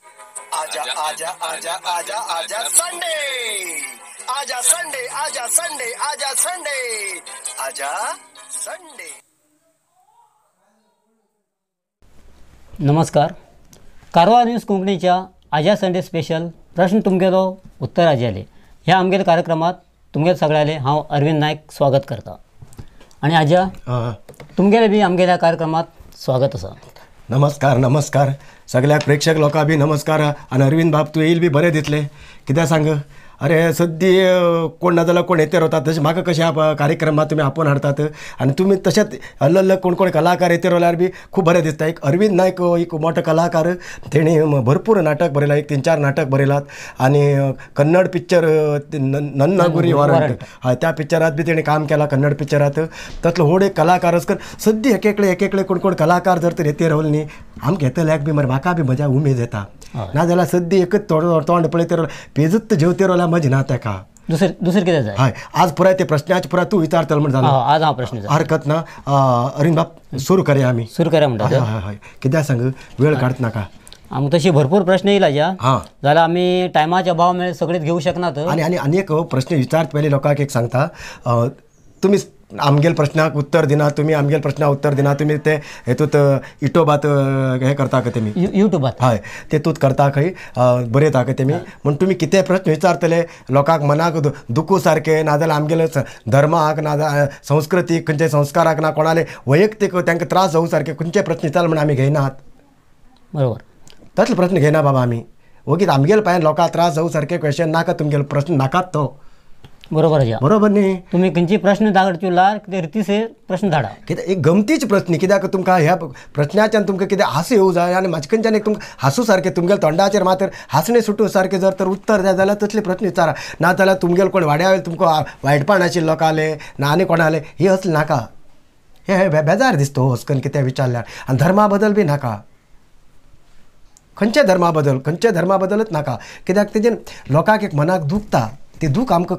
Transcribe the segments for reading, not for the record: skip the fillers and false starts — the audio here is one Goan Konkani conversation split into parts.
आजा आजा आजा आजा आजा संडे, आजा संडे, आजा संडे, आजा संडे, आजा संडे. नमस्कार, कारवार न्यूज कोंकणीच्या आजा संडे स्पेशल प्रश्न तुमगेलो उत्तर आज्याले ह्या आमगेल्या कार्यक्रमात तुमगेले सगळ्याले हांव अरविंद नायक स्वागत करता. आनी आज्या तुमगेले बी आमगेल्या कार्यक्रमात स्वागत आसा. नमस्कार नमस्कार सगळ्या प्रेक्षक लोकां बी नमस्कार. आनी अरविंद बाब तूं येईल बी बरें दितलें. कित्याक सांग, अरे सद्दी कोण ना जाल्यार कोण येते रावतात, तशें म्हाका कशें कार्यक्रमात तुमी आपोवन हाडटात आनी तुमी तशेंच अलग अलग कोण कोण कलाकार येते रावल्यार बी खूब बरें दिसता. एक अरविंद नायक एक मोठो कलाकार, तेणी भरपूर नाटक बरयलां, एक 3-4 नाटक बरयलात आनी कन्नड पिक्चर नन्नागुरी वॉरंट हय त्या पिक्चरात बी तेणी काम केलां, कन्नड पिक्चरात. तातलो व्हड एक कलाकार अशें करून सद्दी एक एकले एक एकले कोण कोण कलाकार जर तर येते रावले न्ही आमकां येतल्याक बी मरे म्हाका बी म्हज्या उमेद येता. नाजाल्यार सद्दी एकच तोंड पळयत रावल्यार पेजूच जेवते रावल्यार मजा ना ताका. दुसरें कितें जाय? हय, आज पुराय ते प्रश्नाचे पुराय तूं विचारतलो म्हण जालो. आज हांव प्रश्न हरकत ना. अरविंद बाब सुरू करया आमी. सुरू करया म्हणटा. हय हय, कित्याक सांग वेळ काडत नाका. आमकां तशी भरपूर प्रश्न येयला ज्या जाल्यार आमी टायमाच्या अभाव मेळ सगळेच घेवंक शकनात. आनी आनी आनी एक प्रश्न विचारत पयलीं लोकांक एक सांगता, तुमी आमगेल प्रश्नाक उत्तर दिना, तुमी आमगेल प्रश्नाक उत्तर दिना, तुमी ते हेतूत युट्यूबात हें करता खंय तेमी, युट्यूबात हय तेतूत करता खंय बरयता खंय तेमी, म्हण तुमी कितें प्रश्न विचारतले लोकांक मनाक दुखू सारकें नाजाल्यार आमगेले धर्माक नाजाल्यार संस्कृतीक खंयचे संस्काराक ना कोणाले वैयक्तीक तांकां त्रास जावं सारके खंयचे प्रश्न विचारले म्हण आमी घेयनात. बरोबर, तसले प्रश्न घेयना बाबा आमी. वगीत आमगेले पांयान लोकांक त्रास जावं सारके क्वेश्चन नाका, तुमगेले प्रश्न नाकात तो. बरोबर आसा. बरोबर न्ही? तुमी खंयची प्रश्न धाडचे उरल्यार कितें रितीसे प्रश्न धाडा. कित्याक एक गमतीच प्रश्न, कित्याक तुमकां ह्या प्रश्नाच्यान तुमकां कितें हांसो येवं जाय आनी म्हाजे खंयच्यान एक तुमकां हांसू सारकें तुमगेल्या तोंडाचेर मात्र हांसणें सुटू सारकें जर तर उत्तर जाय जाल्यार तसले प्रश्न विचारा. ना जाल्यार तुमगेले कोण वाड्या वयले तुमकां वायटपण आशिल्ले लोकांले ना आनी कोणाले ही असलें नाका. हे बेजार दिसता हो अशें करून कितें विचारल्यार. आनी धर्मा बदल बी नाका, खंयच्या धर्मा बदल, खंयच्या धर्मा बदलच नाका. कित्याक तेजेन लोकांक एक मनाक दुखता, ते दूख आमकां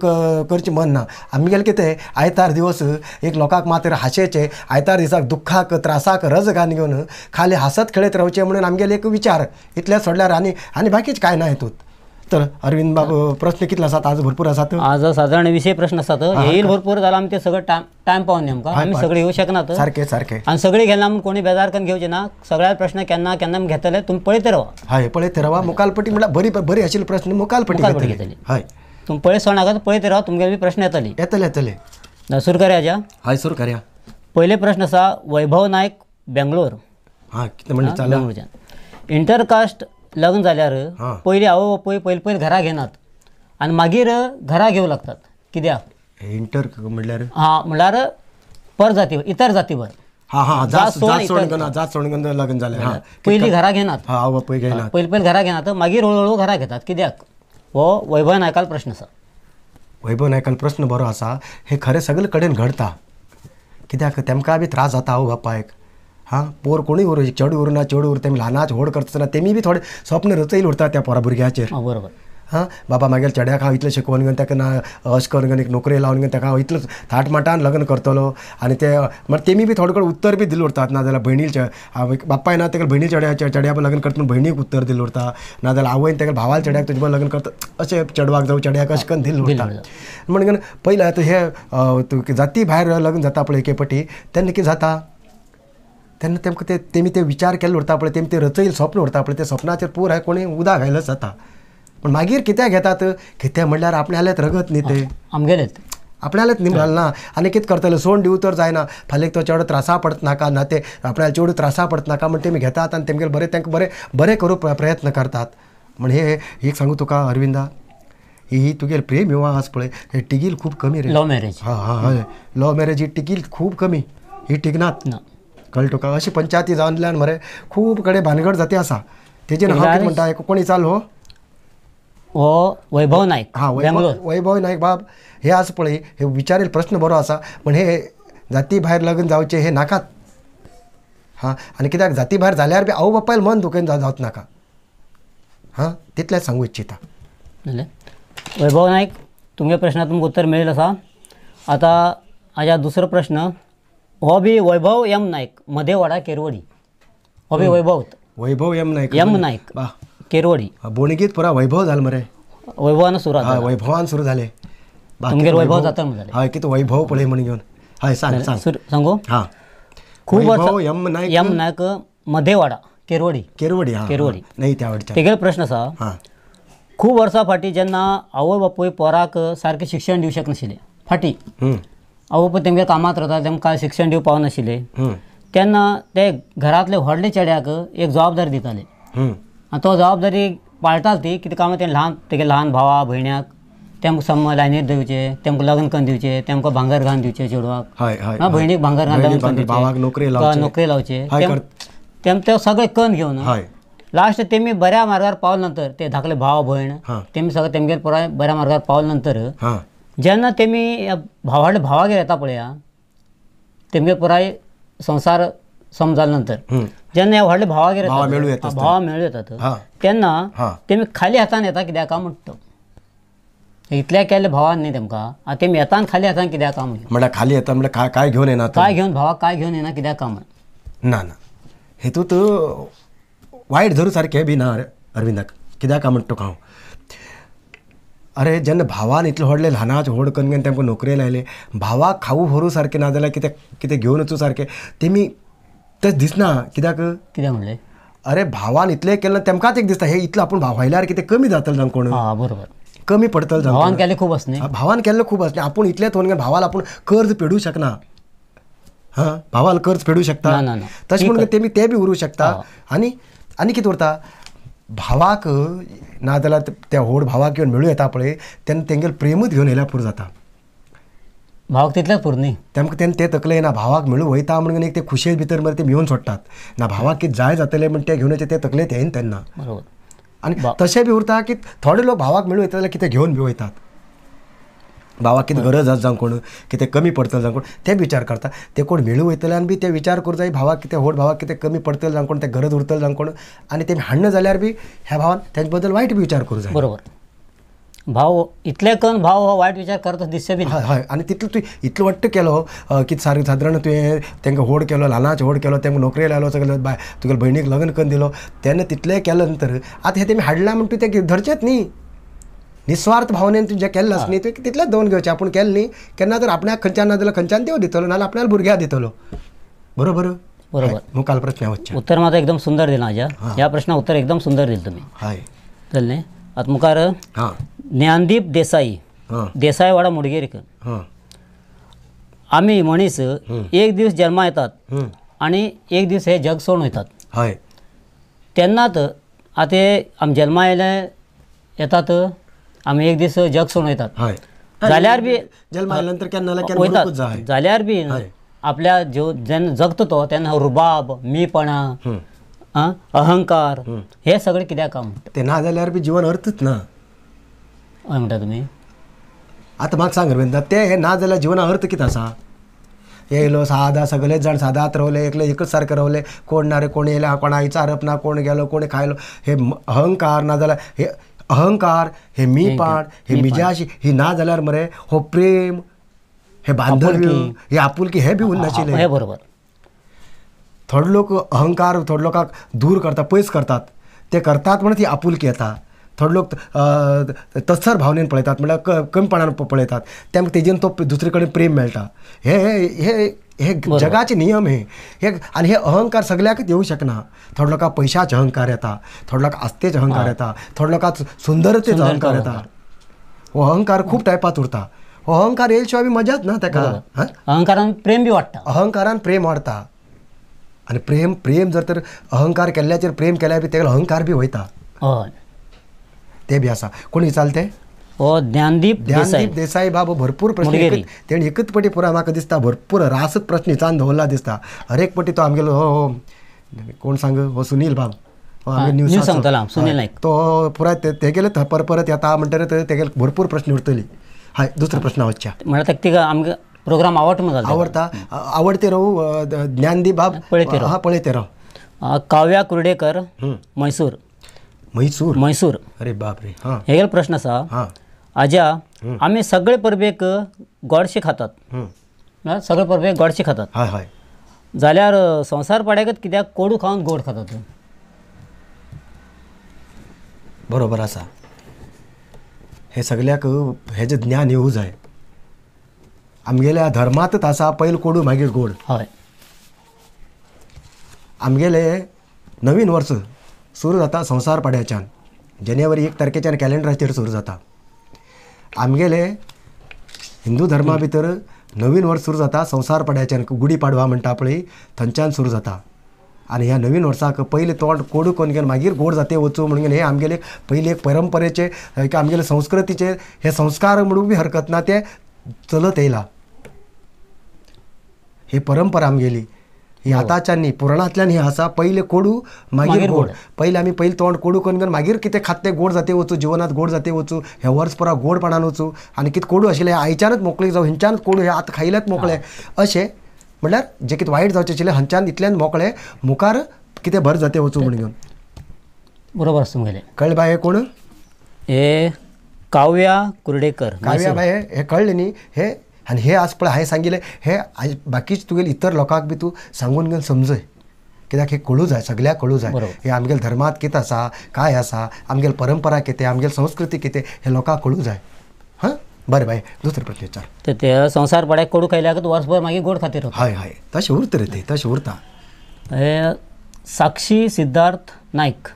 करचें मन ना. आमगेलें कितें आयतार दिवस एक लोकांक मात्र हांशेचें, आयतार दिसाक दुख्खाक त्रासाक रज घालून घेवन खाली हांसत खेळत रावचें म्हणून आमगेलें एक विचार. इतलें सोडल्यार आनी आनी बाकीच कांय ना हेतूत. तर अरविंद बाब प्रश्न कितले आसात आज? भरपूर आसात. आज सादारण 20 प्रश्न आसात. येईल भरपूर जाल्यार आमी ते सगळे टायम पावून आमकां, आमी सगळे येवं शकनात. सारकें सारकें. आनी सगळे घेना म्हूण कोणी बेजार करून घेवचे ना. सगळ्या प्रश्न केन्ना केन्ना आमी घेतले, तुमी पळयत रावा. हय पळयत रावा. मुखालपटी म्हळ्यार बरी बरी आशिल्ले प्रश्न मुखालपटी घेतली. हय तुमी पळयत सोडनाका, पळयत राव, तुमगेले बी प्रश्न येतले. येतले येतले. सुरू करया आज्या. हय सुरू करया. पयले प्रश्न आसा वैभव नायक बेंगलोर. हां कितें म्हणलें? चालू बेंगलोरच्यान. इंटरकास्ट लग्न जाल्यार पयलीं आवय बापूय पयलीं पयलीं घरा घेनात आनी मागीर घरा घेवं लागतात. कित्याक? इंटर म्हणल्यार हां म्हणल्यार परजाती इतर जातीवर. हां हां जात सोडून लग्न जालें. पयलीं घरा घेनात, आवय बापूय घेनात, पयलीं पयलीं घरा घेनात, मागीर हळू हळू घरा घेतात. कित्याक? हो वैभव नायकाल प्रश्न आसा. वैभव नायकाल प्रश्न बरो आसा. हे खरें सगळे कडेन घडता. कित्याक तेमकां बी त्रास जाता आवय बापायक. हां पोर कोणूय उरूं, चेडूं उरूं ना चेडूं उरूं, तेमी ल्हानाच व्हड करता आसतना तेमी बी थोडें स्वप्न रचयलें उरता त्या पोरा भुरग्याचेर. बरोबर. हां बाबा मागीर चेड्याक हांव इतलें शिकोवन घेवन ताका ना अशें करून घेवन एक नोकरी लावन घेवन ताका हांव इतलो थाटमाटान लग्न करतलो आनी ते मागीर तेमी बी थोडे कडेन उत्तर बी दिलें उरतात. नाजाल्यार भयणी बापाय ना ताका भयणी चेड्या लग्न करता म्हूण भयणीक उत्तर दिलें उरता. नाजाल्यार आवयन ताका भावाल चेड्याक तुजे लग्न करता अशें चेडवाक जावं चेड्याक अशें करून दिलें उरता. म्हणून पयलें आतां हे जाती भायर लग्न जाता पळय एके पटी तेन्ना कितें जाता, तेन्ना तेमकां ते तेमी ते विचार केल्ले उरता पळय, तेमी ते रचयलें स्वप्न उरता पळय, त्या स्वप्नाचेर पुराय कोणी उदक घायलें जाता. पूण मागीर कित्याक घेतात? कितें म्हणल्यार आपणालेंच रगत न्ही तें, आमगेलेंच, आपणालेंच न्ही घालना. आनी कितें करतले, सोड दिवं तर जायना, फाल्यां तो चेडो त्रासा पडत नाका ना ते आपणाले चेडूं त्रासा पडत नाका म्हण तेमी घेतात आनी तेमगेले बरें तांकां बरें बरें करूंक प्रयत्न करतात. म्हण हे एक सांगू तुका अरविंदा, ही तुगेले प्रेम विवाह आसा पळय हे टिगील खूब कमी रे. Love marriage. हां हां हय लव मॅरेज ही टिगील खूब कमी, ही टिगनात. कळ्ळें तुका? अशी पंचायती जावनल्यान मरे खूब कडेन भानगड जाती आसा. तेजेर हांव कितें म्हणटा, कोण विचारलो हो? हो वैभव नायक. हां वैभव नायक बाब हे आसा पळय, हे विचारेल प्रश्न बरो आसा. पूण हे जाती भायर लग्न जावचें हे नाकात. हां आनी कित्याक जाती भायर जाल्यार बी आवय बापायल मन दुखयन जावच नाका. हां तितलेंच सांगू इच्छिता. वैभव नायक तुमगे प्रश्नाक तुमकां उत्तर मेळिल्लें आसा. आतां हाज्या दुसरो प्रश्न हो बी वैभव एम नायक मदेवाडा केरवडी. हो बी वैभव, वैभव एम नायक, एम नायक केरवडी. बोणगीत पुरा वैभव झालं मरे. वैभवान सुरू, वैभवान सुरू झाले. तुमगेर वैभव जाता जाले. हय, कितें वैभव पळय म्हण घेवन. हय, सांग सांग सांगू. हां, खूब वर्सां एम नायक, एम नायक मधेवाडा केरवडी. केरवडी, केरवडी नाही त्या वाडच्या. तेगेलो प्रश्न आसा, खूब वर्सां फाटीं जेन्ना आवय बापूय पोराक सारकें शिक्षण दिवंक शकनाशिल्ले, फाटीं आवय बापूय तेमगे कामांत रावता, तेमकां शिक्षण दिवंक पावनाशिल्ले, तेन्ना ते घरांतले व्हडले चेड्याक एक जबाबदारी दिताले आनी तो जबाबदारी पाळटाल ती. कितें कामां तें ल्हान तेगे ल्हान भावा भयण्याक तेमकां सम लायनीर दिवचें, तेमकां लग्न करून दिवचें, तेमकां भांगर घालून दिवचें चेडवाक, भयणीक भांगर घालून भावाक नोकरी लावचे, तेम ते सगळें करून घेवन लास्ट तेमी बऱ्या मार्गार पावले नंतर ते धाकले भाव भयण तेमी सगळें तेमगेर पुराय बऱ्या मार्गार पावले नंतर जेन्ना तेमी भावाडले भावागेर येता पळया, तेमगेर पुराय संवसार सम जाले नंतर जेन्ना ह्या व्हडले भावागेर भावा मेळू येतात तेन्ना तेमी खाली हातान येता कित्याक काय म्हणटा. इतल्या केल्ले भावान न्ही तेमकां, आतां तेमी येता खाली हातान कित्याक काय म्हणटा. म्हणल्यार खाली येता म्हणल्यार काय घेवन येना, काय घेवन भावाक काय घेवन येना कित्याक काय म्हण. ना ना, हेतूंत वायट धरू सारकें बी ना अरविंदाक. कित्याक काय म्हणटा तुका हांव, अरे जेन्ना भावान इतलें व्हडलें ल्हानाच व्हड करून घेवन तेमकां नोकरे लायले, भावाक खावू व्हरूं सारकें ना जाल्यार कितें कितें घेवन वचूं सारकें तेमी तें दिसना. कित्याक कित्याक म्हणलें, अरे भावान इतलें केलें तेमकांच एक दिसता हे इतलें आपूण भाव व्हयल्यार कितें कमी जातलें जावं कोण, बरोबर कमी पडटलें जावं. भावान केल्लें खूब आसता न्ही, भावान केल्लें खूब आसता. आपूण इतलें थोवन घेवन भावान आपूण कर्ज फेडूं शकना. हां, भावान कर्ज फेडूं शकता तशें म्हणून तेमी तें बी उरूं शकता. आनी आनी कितें उरता, भावाक ना जाल्यार त्या व्हड भावाक घेवन मेळूं येता पळय तेन्ना तेंगेल प्रेमूच घेवन येयल्यार पुरो जाता. भावाक तितलेंच पुरो न्ही तेमकां, तेन्ना ते तकले ना भावाक मेळूं वयता म्हणून एक ते खुशये भितर मरे ते मेळून सोडटात ना भावाक कितें जाय जातलें म्हण ते घेवन येचे ते तकलेंत येना तेन्ना. बरोबर. आनी तशें बी उरता की थोडे लोक भावाक मेळूं येता जाल्यार कितें घेवन बी वयतात, भावाक कितें गरज आसा जावं कोण कितें कमी पडटलें जावं कोण ते विचार करता. ते कोण मेळूं वयतले आनी बी ते विचार करूं जाय भावाक कितें व्हड भावाक कितें कमी पडटलें जावं कोण ते गरज उरतलें जावं कोण, आनी ते हाडना जाल्यार बी ह्या भावान तेंचे बद्दल वायट बी विचार करूं जाय. बरोबर. भाव इतले करून भाव हो वायट विचार करता दिसचे बी. हय हय. आनी तितलो तुवें इतलो वट्ट केलो की सारकें सादारण तुवें तेंकां व्हड केलो, ल्हानाच व्हड केलो, तेंकां नोकरे लायलो, सगळें बाय तुगेले भयणीक लग्न करून दिलो, तेन्ना तितलें केलें नंतर आतां हें तेमी हाडलां म्हण तुवें तें धरचेंच न्ही. निस्वार्थ भावनेन तुजें केल्लें आसा न्ही तुवें तितलेंच दवरून घेवचें. आपूण केलें न्ही केन्ना तर आपणाक खंयच्यान ना जाल्यार खंयच्यान देव दितलो, नाजाल्यार आपणाक भुरग्याक दितलो. बरोबर. बरोबर. मुखाल प्रश्न वचचें. उत्तर मात एकदम सुंदर दिलां हाज्या, ह्या प्रश्नाक उत्तर एकदम सुंदर दिलें तुमी. हय चल्लें. आतां मुखार ज्ञानदीप देसाई, देसाईवाडा मुडगेरीकर. आमी मनीस एक दीस जन्मा येतात आनी एक दीस हे जग सोडून वयतात. हय. तेन्नाच आतां आमी जन्मा येयले येतात, आमी एक दीस जग सोडून वयतात. जाल्यार बी जन्मा आयल्या केन्ना वयतात, जाल्यार बी आपल्या जो जेन्ना जगता तो तेन्ना रुबाब, मीपणा, अहंकार हे सगळें कित्याक काम ते ना जाल्यार बी जिवन अर्थच ना. हय म्हणटा तुमी. आतां म्हाका सांग अरविंद, ते हे ना जाल्यार जिवना अर्थ कितें आसा? येयलो सादा सगळेच जाण सादात रावले, एकले एकच सारकें रावले, कोण ना रे कोण येयला, कोणा विचारप ना, कोण गेलो कोण खायलो, हे अहंकार ना जाल्यार हे अहंकार, हे मीपाण, हे मिजाशी ही ना जाल्यार मरे हो प्रेम, हे बांधव्य, हे आपुलकी हे बी उरनाशिल्लें. हे बरोबर. थोडे लोक अहंकार थोडे लोकांक दूर करता, पयस करतात, ते करतात म्हणून ती आपुलकी येता. थोडे लोक तत्सर भावनेन पळयतात, म्हणल्यार कमीपणान पळयतात, तेमकां तेजेन तो दुसरे कडेन प्रेम मेळटा. हे हे हे जगाचे नियम हे हे. आनी हे अहंकार सगळ्याकच येवंक शकना. थोडे लोकांक पयशाचे अहंकार येता, थोडे लोकांक आस्तेचे अहंकार येता, थोडे लोकांक सुंदरतेचो अहंकार येता. हो अहंकार खूब टायपांत उरता. हो अहंकार येयले शिवाय बी मजाच ना तेका. अहंकारान प्रेम बी वाडटा, अहंकारान प्रेम वाडटा. आनी प्रेम प्रेम जर तर अहंकार केल्ल्याचेर प्रेम केल्यार बी तेगेलो अहंकार बी वयता. हय ते बी आसा. कोण विचारले ते? हो ज्ञानदीप ज्ञानदीप देसाई बाब भरपूर प्रश्न तेणी एकच पटी पुराय म्हाका दिसता भरपूर रासत प्रश्न विचारून दवरला दिसता. हर एक पटी तो आमगेलो हो कोण सांग हो सुनील बाब, हो न्यूज सांगतालो सुनील नायक, तो पुराय तेगेले परत येता म्हणटकीर तेगेले भरपूर प्रश्न उरतली. हय दुसरो प्रश्न वचच्या म्हणल्यार तिका आमकां प्रोग्राम आवडटा म्हणून आवडटा आवडते राव ज्ञानदीप बाब पळयते राव. हा पळयते राव. काव्या कुर्डेकर, मैसूर. मैसूर मैसूर. अरे बाप रे. हां हेगेलो प्रश्न आसा, आज्या आमी सगळे परबेक गोडशे खातात, सगळे परबेक गोडशे खातात, हय हय, जाल्यार संवसार पाड्याकच कित्याक कोडू खावन गोड खातात? बरोबर आसा. हे सगळ्याक हेजें ज्ञान येवूं जाय. आमगेल्या धर्मांतच आसा पयलीं कोडू मागीर गोड. हय. आमगेले नवीन वर्स सुरू जाता संवसार पाड्याच्यान, जानेवारी 1 तारखेच्यान कॅलेंडराचेर सुरू जाता. आमगेले हिंदू धर्मा भितर नवीन वर्स सुरू जाता संवसार पाड्याच्यान, गुडी पाडवा म्हणटा पळय थंयच्यान सुरू जाता. आनी ह्या नवीन वर्साक पयलीं तोंड कोडू करून घेवन मागीर गोड जाते वचूं म्हणून हे आमगेले पयलीं एक परंपरेचे, एक आमगेले संस्कृतीचे हे संस्कार म्हणूंक बी हरकत ना, ते चलत येयला. ही परंपरा आमगेली ही आतांच्यान न्ही, पुराणांतल्यान ही आसा. पयलें कोडू मागीर गोड. पयलीं आमी पयलीं तोंड कोडू करून घेवन मागीर कितें खात तें गोड जाते वचूं, जिवनांत गोड जाते वचूं, हें वर्स पुरा गोडपणान वचूं. आनी कितें कोडू आशिल्लें आयच्यानच मोकळीक जावं, हिंच्यानच कोडू हें आतां खायल्यात मोकळें, अशें म्हणल्यार जें कितें वायट जावचें आशिल्लें हंच्यान इतल्यान मोकळें मुखार कितें बरें जाते वचूं म्हणून घेवन. बरोबर आसा तुमगेलें. कळ्ळें बाय? हे कोण? हे काव्या कुर्डेकर. काव्या बाय हे कळ्ळें न्ही हे. आनी हे आज पळय हांवें सांगिल्लें हे आयज बाकीच तुगेले इतर लोकांक बी तूं सांगून घेवन समजय, कित्याक हे कळूं जाय, सगळ्याक कळूं जाय हे आमगेले धर्मांत कितें आसा, काय आसा, आमगेले परंपरा कितें, आमगेले संस्कृती कितें, हे लोकांक कळूं जाय. हां बरें बाय, दुसरें प्रश्न विचार. ते संवसार पाड्याक कोडू खायल्यार वर्सभर मागीर गोड खातीर. हय हय, तशें उरता रे, तें तशें उरता. हे साक्षी सिद्धार्थ नायक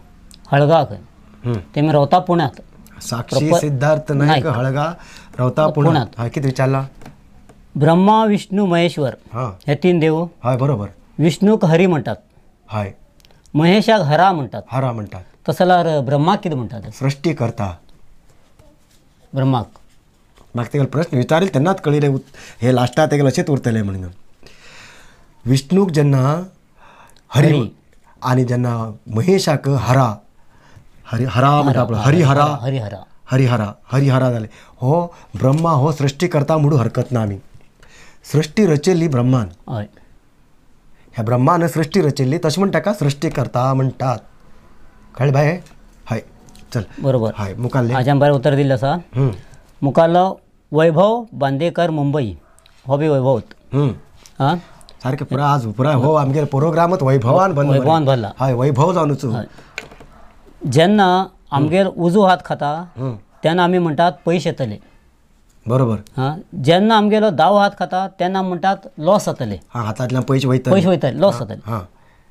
हळगा खंय, तेमी रावता पुण्यांत. साक्षी सिद्धार्थ नायक हळगा रावता पुण्यांत. हय, कितें विचारलां? ब्रह्मा विष्णू महेश्वर हे 3 देव. हय बरोबर. विष्णूक हरी म्हणटात. हय. महेशाक हरा म्हणटात. हरा म्हणटात. तसो जाल्यार ब्रह्माक कितें म्हणटात? सृश्टी करता ब्रह्माक. म्हाका तेगेलो प्रश्न विचारिल्लो तेन्नाच कळिल्लें हे लास्टाक तेगेलें अशेंच उरतलें म्हणून. विष्णूक जेन्ना हरी आनी जेन्ना महेशाक हरा, हरी हरा म्हणटा पळय, हरिहरा हरिहरा हरिहरा हरिहरा जालें. हो ब्रह्मा हो सृश्टी करता म्हणून हरकत ना. आमी सृश्टी रचिल्ली ब्रह्मान. हय. ह्या ब्रह्मान सृश्टी रचिल्ली, तशें म्हण ताका सृश्टी करता म्हणटात. कळ्ळें बाय? हय चल बरोबर. हय मुखाल्लें हाज्यान बरें उत्तर दिल्लें आसा. मुखाल्लो वैभव बांदेकर मुंबई, हो बी वैभव. आं सारकें पुरा आज पुरा हो आमगेलो प्रोग्रामच वैभवान भरला. वैभवान भरला. हय वैभव जावनूच. जेन्ना आमगेर उजो हात खाता तेन्ना आमी म्हणटात पयशे येतले. बरोबर. हां, जेन्ना आमगेलो दावो हात खाता तेन्ना म्हणटात लॉस जातले. हां, हातांतल्यान पयशे वयतले, पयशे वयतले, लॉस जातले. हां,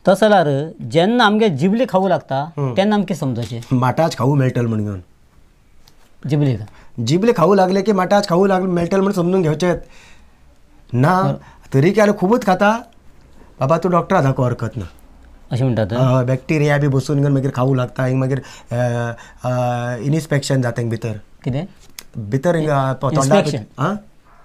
तसो जाल्यार जेन्ना आमगे जिबली खावूं लागता तेन्ना आमकां समजचें माटाच खावूं मेळटलें म्हणून घेवन. जिबली जिबले खावूं लागले की माटाच खावूं लागले मेळटलें म्हणून समजून घेवचें ना. तरी की खुबूच खाता बाबा तूं डॉक्टरा दाखोवं हरकत ना अशें म्हणटात. बॅक्टिरिया बी बसून घेवन मागीर खावूं लागता, हिंग मागीर इन्स्पेक्शन जाता हिंग भितर. कितें भितर इन्फेक्शन?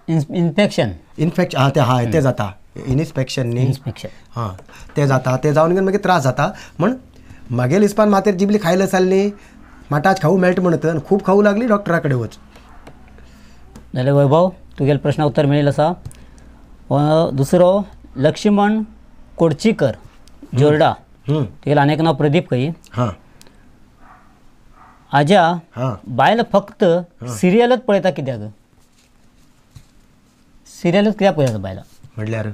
इन्फेक्शन इन्फेक्शन हां तें हय तें जाता इन्स्पेक्शन न्ही, इन्स्पेक्शन हां तें जाता. तें जावन घेवन मागीर त्रास जाता. म्हण मागेले हिसपान मातेर जिबली खायले जाली माटाच खावूं मेळटा म्हणत आनी खूब खावूं लागली डॉक्टरा कडेन वच. जाल्यार वैभव तुगेले प्रश्ना उत्तर मेळिल्लें आसा. दुसरो लक्ष्मण कोडचीकर जोर्डा, तुगेलें आनी एक नांव प्रदीप खंय. हां आज्या बायल फक्त सिरियलच पळयता कित्याक? सिरियलच कित्याक पळयता बायलां? म्हणल्यार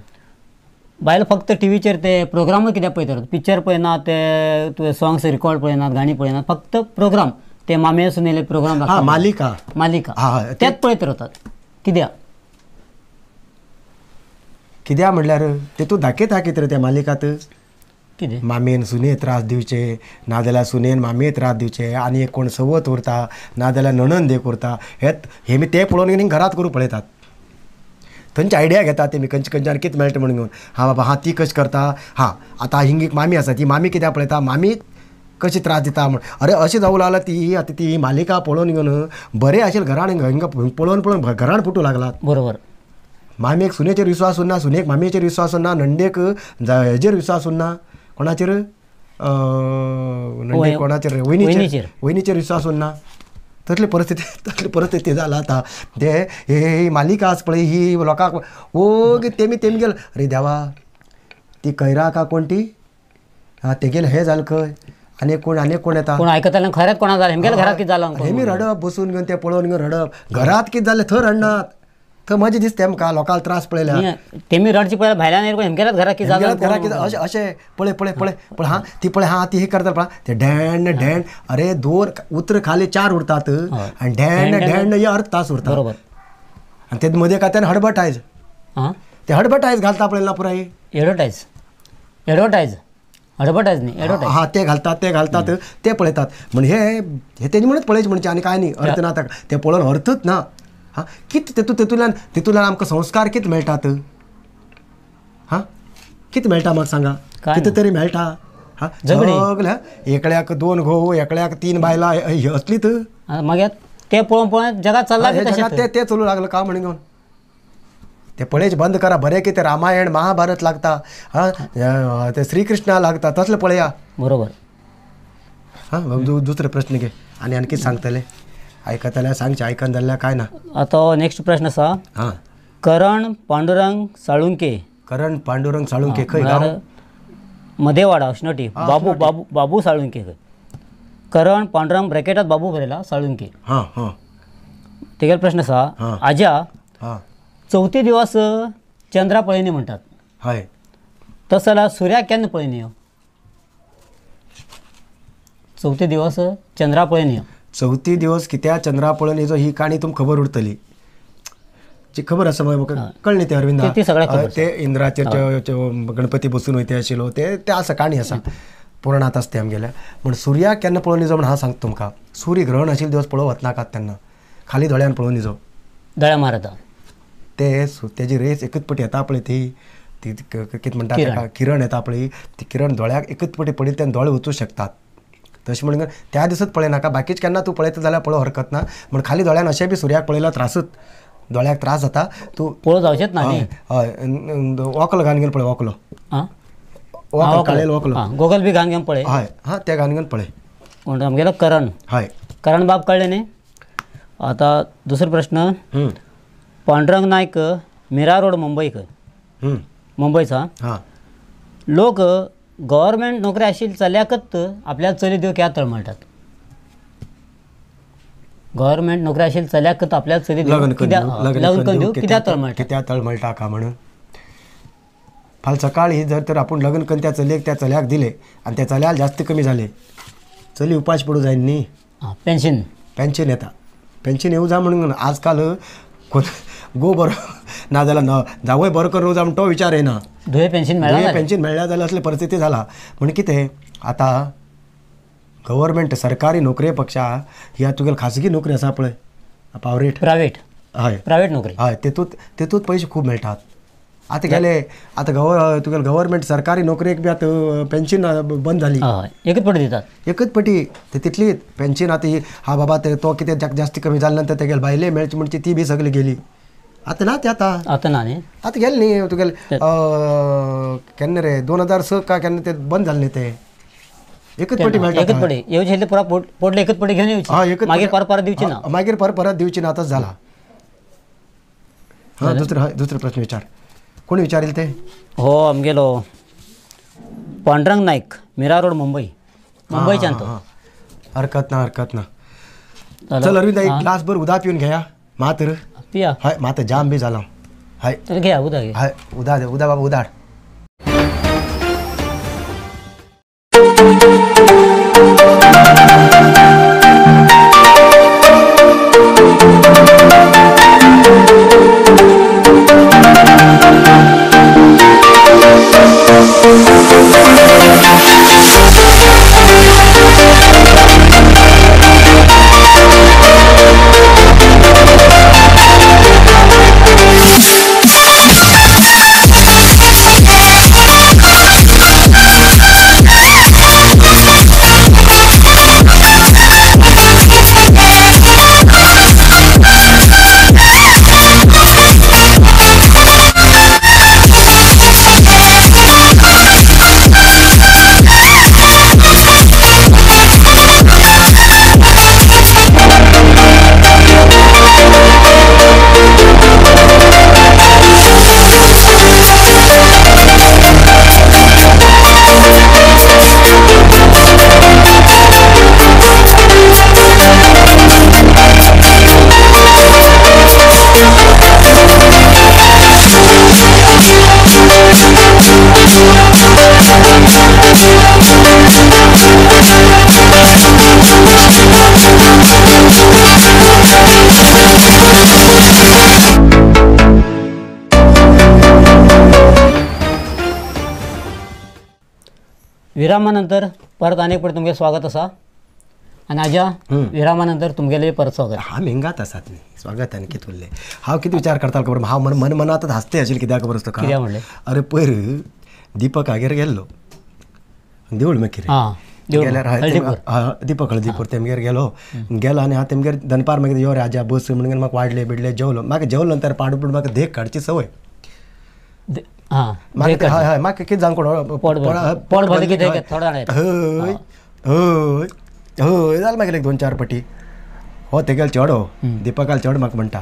बायल फक्त टिवीचेर ते प्रोग्रामूय कित्याक पळयतात? पिक्चर पळयनात, ते तुवें सॉंग्स रिकॉर्ड पळयनात, गाणी पळयनात, फक्त प्रोग्राम ते मामे सुनेले प्रोग्राम, मालिका मालिका तेच पळयत रावतात कित्याक? कित्याक म्हणल्यार तेतूंत दाखयता कितें रे त्या मालिकांत? कितें मामेन सुने त्रास दिवचे, नाजाल्यार सुनेन मामे त्रास दिवचे, आनी एक कोण सवत उरता, नाजाल्यार नणंद एक उरता. हे मी ते पळोवन घेवन घरांत करूं पळयतात. थंयची आयडिया घेता तेमी खंयचे खंयच्यान कितें मेळटा म्हणून घेवन. हां बाबा हां ती कशी करता, हां आतां हिंग एक मामी आसा ती मामी कित्याक पळयता, मामी कशी त्रास दिता म्हण. अरे अशें जावूं लागलां ती आतां ती मालिका पळोवन घेवन बरें आशिल्लें घरान हिंगा पळोवन पळोवन घरान फुटूं लागलात. बरोबर. मामेक सुनेचेर विस्वास उरना, सुनेक मामेचेर विस्वास उरना, नंडेक हेजेर विस्वास उरना, कोणाचेर नंडेक कोणाचेर वयनीचेर वयनीचेर विस्वास उरना. तसली परिस्थिती तसली परिस्थिती जाला आतां. ते हे मालिका आसा पळय ही लोकांक ओगी तेमी तेमी गेल. अरे देवा ती कैरा का कोण ती आं तेगेलें हें जालें खंय, आनी कोण आनी कोण येता कोण आयकताले खरेंच कोणा जालें हेमगेल्या घरांत कितें जालां हेमी रडप बसून घेवन तें पळोवन घेवन रडप. घरांत कितें जालें थंय रडनात, थंय मजा दिसता आमकां लोकांक त्रास पळयल्या तेमी रडची पळय भायल्यान येयले हेमगेल्याच घरा कितें जालें घरा कितें अशें अशें पळय पळय पळय पळय हां ती पळय हां ती हे करता पळय ते ढेंड ढेंड अरे दोन उतर खाली चार उरतात आनी ढेंड ढेंड हे अर्द तास उरता बरोबर आनी ते मदीं काय त्यान हडबटायज ते हडबटायज घालता पळय ना पुराय एडवर्टायज एडवर्टायज एडवर्टायज न्ही एडवर्टायज हां ते घालतात ते घालतात ते पळयतात म्हण हे हे तेजे म्हणून पळयचे म्हणचे आनी कांय न्ही अर्थ ना ताका ते पळोवन अर्थच ना हां कितें तेतूंत तेतूंतल्यान तेतूंतल्यान आमकां संस्कार कितें मेळटात हां कितें मेळटा म्हाका सांगा कितें तरी मेळटा हां सगळें एकल्याक दोन घोव एकल्याक तीन बायलां असलीत मागीर ते पळोवन पळोवन जगात चल्ला ते ते चलूं लागलो का म्हणून घेवन ते पळयच बंद करा बरें कितें रामायण महाभारत लागता हां ते श्रीकृष्णा लागता तसलें पळया बरोबर हां दुसरे प्रश्न घे आनी आनी कितें सांगतले आयकतल्या सांगचें आयकन जाल्यार काय ना आतां नेक्स्ट प्रश्न आसा हां करण पांडुरंग साळुंके करण पांडुरंग साळुंके खंय गांव मदेवाडा अश्नोटी बाबू बाबू बाबू साळुंके खंय करण पांडुरंग ब्रॅकेटात बाबू बरयला साळुंके हां हां तेगेलो प्रश्न आसा आज्या हां चवथी दिवस चंद्रा पळयनी म्हणटात हय तसो जाल्यार सुर्याक केन्ना पळयनी चवथी दिवस चंद्रा पळयनी चवथी दिवस कित्याक चंद्रा पळोवन जो ही काणी तुमकां खबर उरतली जी खबर आसा म्हाका कळ्ळें ते अरविंदा ते इंद्राचेर गणपती बसून वयता आशिल्लो ते ते आसा काणी आसा पुराणांत आसा ते आमगेल्या म्हण सुर्याक केन्ना पळोवन जो म्हण हांव सांगता तुमकां सूर्य ग्रहण आशिल्ले दिवस पळोवंक वचनाकात तेन्ना खाली दोळ्यान पळोवन जो दोळ्या मारता ते तेजी रेस एकच पटी येता पळय ती ती कितें म्हणटा ताका किरण येता पळय ती किरण दोळ्याक एकच पटी पडली तेन्ना दोळे वचूं शकतात तशें म्हणून त्या दिसत पळयनाका बाकीच केन्ना तूं पळयता जाल्यार पळोवंक हरकत ना म्हण खाली दोळ्यान अशें बी सुर्याक पळयल्यार त्रासूच दोळ्याक त्रास जाता तूं पळोवंक जावचेंच ना हय हय वोकलो घालून घेवन पळय वोकलो वोकल काळेल वोकलो गोगल बी घालून घेवन पळय हय हां तें घालून घेवन पळय कोण आमगेलो करण हय करण बाब कळ्ळें न्ही आतां दुसरो प्रश्न पांडुरंग नायक मीरा रोड मुंबई खंय मुंबयचा हां लोक गव्हर्मेंट नोकरी आशिल्ली चल्याकच आपल्याला चली दिवंक कित्याक तळमळटात गव्हर्मेंट नोकरी आशिल्ली चल्याकच आपल्याला चली लग्न करून दिवंक कित्याक तळमळटा कित्याक तळमळटा का म्हणून फाल्यां सकाळी जर तर आपूण लग्न करून त्या चलयेक त्या चल्याक दिले आनी त्या चल्याक जास्त कमी जाले चली उपाश पडूं जाय न्ही पेन्शन पेन्शन येता पेन्शन येवं जाय म्हणून आजकाल कोण गो बरो ना जाल्यार न जावय बरो करूं जाय म्हण तो विचार येना धुये पेन्शन मेळ्ळा पेन्शन मेळ्ळ्या जाल्यार असली परिस्थिती जाला म्हण कितें आतां गव्हर्मेंट सरकारी नोकरे पेक्षा ही आतां तुगेली खाजगी नोकरी आसा पळय पावरेट प्रायवेट हय प्रायवेट नोकरी हय तेतूंत तेतूंत पयशे खूब मेळटात आतां गेले आतां तुगेले गव्हर्मेंट सरकारी नोकरेक बी आतां पेन्शन बंद जाली हय एकच पटी दितात एकच पटी ते तितली पेन्शन आतां ही हा बाबा ते तो कितें जास्त कमी जाले नंतर तेगेले बायले मेळची म्हणची ती बी सगळी गेली आतां ना ते आतां आतां ना न्ही आतां गेले न्ही तुगेले केन्ना रे 2006 का केन्ना ते बंद जाले न्ही ते एकच पटी मेळटा एकच पटी येवची आसली पुरा पोटले एकच पटी घेवन येवची एकच मागीर परत परत दिवची ना मागीर परत परत दिवची ना आतांच जाला हां दुसरो हय दुसरो प्रश्न विचार कोण विचारील ते हो आमगेलो पांडुरंग नायक मीरा रोड मुंबई मुंबयच्यान तो हरकत ना हरकत ना चल अरविंद एक ग्लास भर उदक पिवन घेया मात पिया हय मात जाम बी जाला हय घेया उदक घे हय उदा उदा बाबा उदाड विरामानंतर परत आनी एक पळय तुमगेलें स्वागत आसा आनी आज्या विरामानंतर तुमगेलें परत स्वागत. हा मेंगात आसात न्ही स्वागत आनी कितें उरलें. हांव कितें विचार करता खबर, हांव मन मन मनांतच हांसते आशिल्लें कित्याक खबर आसता कित्याक म्हणलें? अरे पयर दीपक हागेर गेल्लो देवूळ मागीर गेल्यार दीपक हळदीपूर तेमगेर गेलो गेलो आनी हांव तेमगेर दनपार मागीर यो राजा बस म्हणून म्हाका वाडले बिडले जेवलो. म्हाका जेवलो नंतर पाड पूण म्हाका देख काडची संवय. हय हय म्हाका कितें जावं कोण पोट भरलें की हय हय हय जालें मागीर एक दोन चार पटी. हो तेगेलो चेडो दीपकालो चेडो म्हाका म्हणटा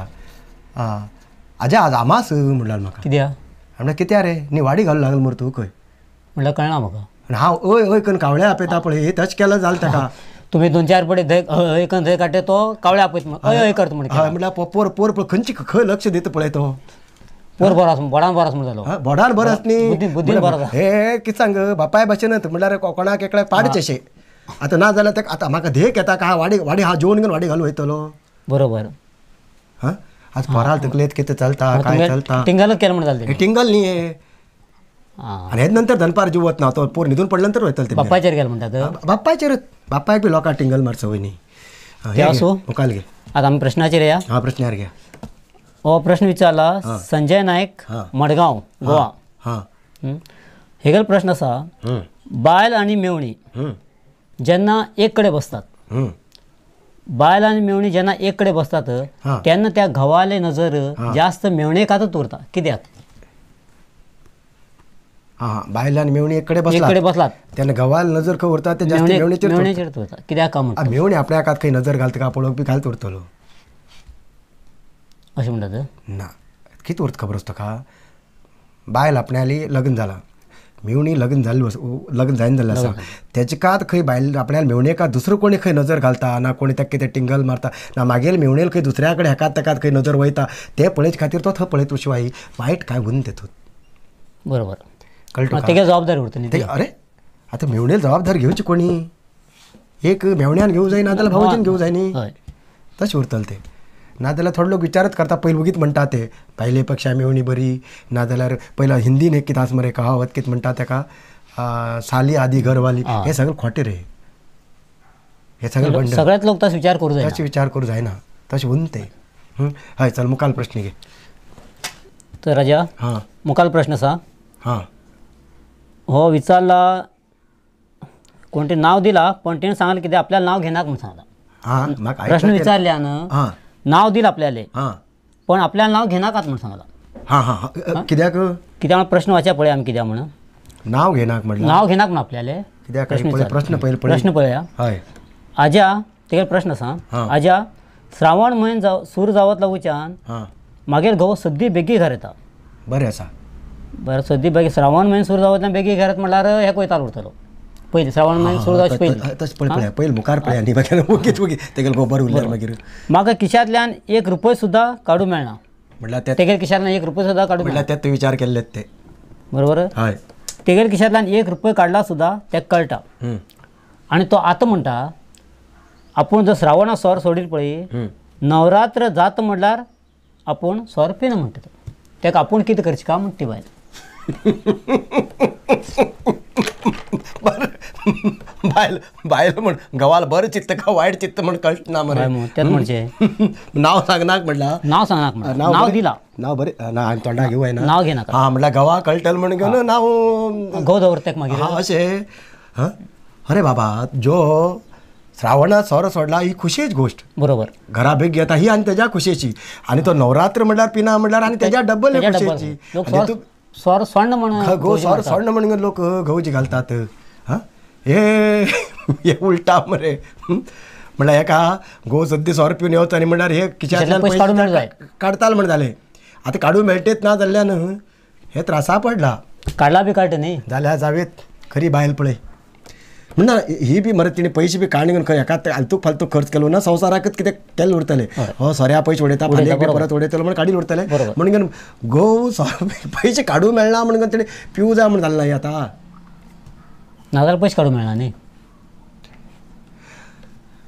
आजा आज आमास म्हणल्यार म्हाका. कित्याक म्हणल्यार कित्याक रे न्ही वाडी घालूं लागलो मरे तूं खंय म्हणल्यार कळना म्हाका. आनी हांव हय हय करून कावळे आपयता पळय हे तशें केलें जालें ताका. तुमी दोन चार पडे धंय हय करून धंय काडटा तो कावळे आपयत हय हय करता म्हणटा. हय म्हणल्यार पोर पोर पळय खंयची खंय लक्ष दिता पळय तो पोर बरो आसा बोडान बरो आसा म्हण जालो. बोडान बरो आसा न्ही बुद्दीन बरो आसा. हे कितें सांग बापाय भाशेन म्हणल्यार कोणाक एकल्याक पाडचें अशें आतां ना जाल्यार तेका आतां म्हाका धेक येता का वाडी वाडी हांव जेवन घेवन वाडी घालूं वयतलो. बरोबर. हां आज पोराल तकलेंत कितें चलता काय चलता टिंगलच केलें म्हण जालें. टिंगल न्ही हें आनी हेच नंतर दनपार जिवत ना तो पोर न्हिदून पडले नंतर वयतलो. बापायचेर गेलो म्हणटा बापायचेरच बापायक बी लोकांक टिंगल मार संवय न्ही. आसूं मुखार घे आतां आमी प्रश्नाचेर या. हां प्रश्नार घे. हो प्रश्न विचारला संजय नायक मडगांव गोवा. हां हेगेलो प्रश्न आसा बायल आनी मेवणी जेन्ना एक कडेन बसतात, बायल आनी मेवणी जेन्ना एक कडेन बसतात तेन्ना त्या घोवाले नजर जास्त मेवणेकातच उरता कित्याक? हां बायल आनी मेवणी एक कडेन एक कडेन बसलात तेन्ना घोवाल नजर खंय उरता ते जास्त मेवणेचेर मेवणेचेर उरता कित्याक काय म्हणटा? मेवणी आपल्या हात खंय नजर घालता का पळोवप बी घालत उरतलो अशें म्हणटात ना. कितें उरता खबर आसता का? बायल आपणाली लग्न जालां मेवणी लग्न जाल्ली लग्न जायना जाल्लें आसा तेजे कात खंय बायल आपल्या मेवणेकात दुसरो कोणी खंय नजर घालता ना कोणी ताका कितें टिंगल मारता ना मागीर मेवणेल खंय दुसऱ्या कडेन हेकात तेकात खंय नजर वयता ते पळयचे खातीर तो थंय पळयत शिवाय वायट काय उरना तेतूंत. बरोबर कळटा तेगे जबाबदारी उरता न्ही. अरे आतां मेवणेल जबाबदारी घेवची कोणी एक मेवण्यान घेवं जाय ना जाल्यार भावोजीन घेवं जाय न्ही तशें उरतलें तें. ना जाल्यार थोडे लोक विचारच करता पयलीं वगीत म्हणटा ते बायले पेक्षा मेवणी बरी ना जाल्यार पयला हिंदीन एक कितें आसा मरे कहावत कितें म्हणटा तेका साली आदी घरवाली हें सगळें खोटें रे. हें सगळें सगळेच लोक तशें विचार करूं जायना. तशें विचार करूं जायना तशें उरना तें. हय चल मुखाल प्रश्न घे. तर राजा हां मुखाल प्रश्न आसा. हां हो विचारला कोण तें नांव दिलां पण तेणें सांगलें कितें आपल्याला नांव घेनाक म्हूण सांगलां. हां म्हाका प्रश्न विचारल्यान नांव दिलां आपल्याले पण आपल्याला नांव घेनाकात म्हूण सांगलां. हां हां कित्याक कित्याक प्रश्न वाचा पळय आमी कित्याक म्हणून नांव घेनाक म्हणलें नांव घेनाक म्हूण आपल्याले कित्याक प्रश्न पळय प्रश्न पळया. हय आज्या तेगेलो प्रश्न आसा. आज्या श्रावण म्हयनो जाव सूर जावत लागूच्यान मागीर घोव सद्दी बेगी घर येता. बरें आसा बरें सद्दी बेगी श्रावण म्हयनो सुरू जावत बेगी घर येता म्हणल्यार हें वयतालो उरतलो पयलीं श्रावण म्हयनो सुरू जावचे पयलीं तशें पळय पळय पयलीं मुखार पळय आनी मागीर वगीत वगीत तेगेलो घोव बरो उरल्यार मागीर म्हाका खिशांतल्यान एक रुपय सुद्दां काडूं मेळना म्हणल्यार तेगेल्या खिशांतल्यान एक रुपय सुद्दां काडूं म्हणल्यार तें विचार केल्ले ते बरोबर. हय तेगेल्या खिशांतल्यान एक रुपय काडला सुद्दां तेका कळटा आनी तो आतां म्हणटा आपूण जर श्रावणा सोर सोडील पळय नवरात्र जाता म्हणल्यार आपूण सोर पिना म्हणटा तो तेका आपूण कितें करचें काय म्हणटा ती बायल. बरें बायल बायल म्हण घोवाल बरें चित्त का वायट चित्त म्हण कळना मरे तेच म्हणचें नांव सांगनाक म्हणलां नांव सांगनाक म्हणलां नांव दिलां नांव बरें ना हांवें तोंडाक घेवं जायना नांव घेनाका. हां म्हणल्यार घोवा कळटलें म्हण घेवन नांव घोव दवरता मागीर हां अशें. हां अरे बाबा जो श्रावणात सोरो सोडला ही खुशयेची गोश्ट बरोबर घरा बेग घेता ही आनी तेज्या खुशयेची आनी तो नवरात्र म्हणल्यार पिना म्हणल्यार आनी तेज्या डबल खुशयेची. सोर सोण्ण म्हण गो सोर सोण्ण म्हण लोक गवजी घालतात. हां हे हे उलटा मरे म्हणल्यार हेका गो सद्दी सोर पिवन येवचो आनी म्हणल्यार हे खिशांतल्यान पयशे काडताल म्हण जालें. आतां काडूं मेळटेच ना जाल्ल्यान हे त्रासा पडला काडला बी काडटा न्ही जाल्यार जावेत खरी बायल पळय म्हणना ही बी मरे तिणें पयशे बी काडून खंय हेका आलतूक फालतूक खर्च केलो ना संवसाराकच कितें केल्लें उरतलें. हो सोऱ्या पयशे उडयता फाल्यां बी परत उडयतलो म्हण काडील उरतलें म्हणून घोव पयशे काडूं मेळना म्हणून तिणें पिवूं जाय म्हण जालें ना आतां नाजाल्यार पयशे काडूं मेळना न्ही.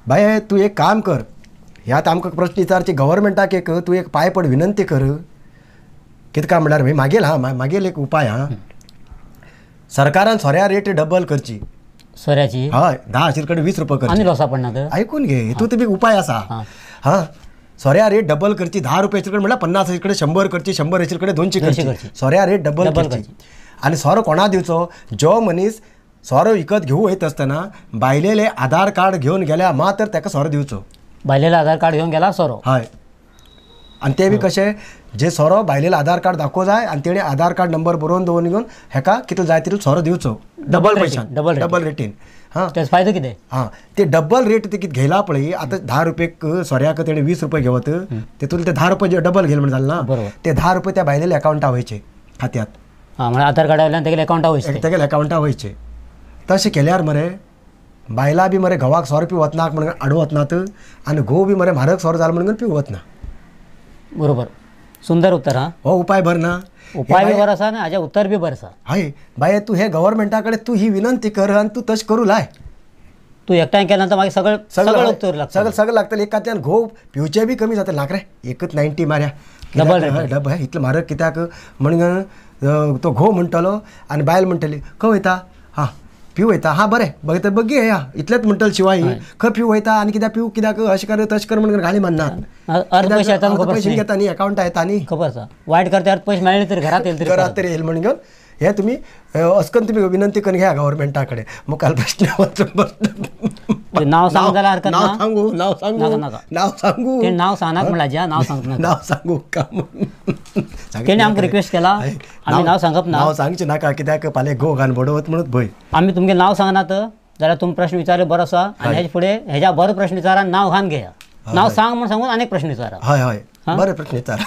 बाये तूं एक काम कर ह्या आतां आमकां प्रश्न विचारचे गव्हर्मेंटाक एक तूं एक पांय पड विनंती कर कितें काय म्हणल्यार मागेल हां मागेल एक उपाय हां सरकारान सोऱ्या रेट डबल करची सोऱ्याची हय 10 आशिल्ले कडेन 20 रुपया करची आनी लॉसा पडना. आयकून घे, हितूंत बी उपाय आसा. हां, सोऱ्या रेट डबल करची, 10 रुपया आशिल्ले कडेन म्हणल्यार 50 आशिल्ले कडेन 100 करची, 100 आशिल्ले कडेन 200 करची, सोऱ्या रेट डबल करची. आनी सोरो कोणा दिवचो? जो मनीस सोरो विकत घेवू वयता आसतना बायलेले आधार कार्ड घेवन गेल्या मात्र ताका सोरो दिवचो. बायलेले आधार कार्ड घेवन गेला सोरो. हय, आनी ते बी कशें, जे सोरो बायलेले आधार कार्ड दाखोवं जाय आनी तेणे आधार कार्ड नंबर बरोवन दवरून घेवन हेका कितलो जाय तितलो सोरो दिवचो, डबल पयशान, डबल रेटीन. हां, तेजो फायदो कितें? हां, ते डबल रेट ते कितें घेयला पळय, आतां 10 रुपये सोऱ्याक तेणे 20 रुपये घेवत, तेतून ते 10 रुपये डबल घेयल म्हण जालें ना, ते 10 रुपये त्या बायलेले अकावंटा वयचे खात्यात. हां, म्हळ्यार आधार कार्डा वयल्यान तेगेले अकावंटा वयचे, तेगेले अकावंटा वयचे. तशें केल्यार मरे बायलां बी मरे घोवाक सोरो पिवत वतना म्हणून आडवत वचनात आनी घोव बी मरे म्हारग सोरो जालो म्हणून पिवत वतना. बरोबर, सुंदर उत्तर. हां, हो उपाय बरो ना? उपाय बी बरो आसा आनी हाजें उत्तर बी बरें आसा. हय बाये, तूं हे गव्हर्मेंटा कडेन तूं ही विनंती कर आनी तूं तशें करूं लाय. तूं एकठांय केल्या नंतर मागीर सगळें सगळें उत्तर लागता, सगळें सगळें लागतलें. एकांतल्यान घोव पिवचें बी कमी जाता, नाक रे एकच 90 मार्या डबल डबल इतलें म्हारग कित्याक म्हणून तो घोव म्हणटलो आनी बायल म्हणटली खंय वयता? हां, पिवू वयता. हां बरें बघ बग्गी येया इतलेंच म्हणटलें शिवाय खंय पिवू वयता आनी कित्याक पिवू कित्याक अशें कर तशें कर म्हणून गाळी मारनात. अर्द पयशे येता, पयशे घेता न्ही, अकावंटा येता न्ही, खबर आसा. वायट करता अर्द पयशे मेळ्ळे तरी घरात येयल तरी, घरात तरी येयल म्हणून घेवन हे तुमी असकन तुमी विनंती करून घ्या गव्हर्मेंटा कडेन. मुखार प्रश्न नांव सांग जाल्यार हरकत ना. नांव सांगू, नांव सांगू, नांव सांगू, ते नांव सांगनाक म्हणल्यार नांव सांगना, नांव सांगू का तेणे आमकां रिक्वेस्ट केला, आमी नांव सांगप ना. नांव सांगचें नाका कित्याक फाल्यां घोव घाण बडोवत म्हणून भंय. आमी तुमगे नांव सांगनात जाल्यार तुमी प्रश्न विचारले बरो आसा आनी हेजे फुडें हेज्या बरो प्रश्न विचारा, नांव घान घेया, नांव सांग म्हूण सांगून आनीक प्रश्न विचारा. हय हय, बरें प्रश्न विचारा,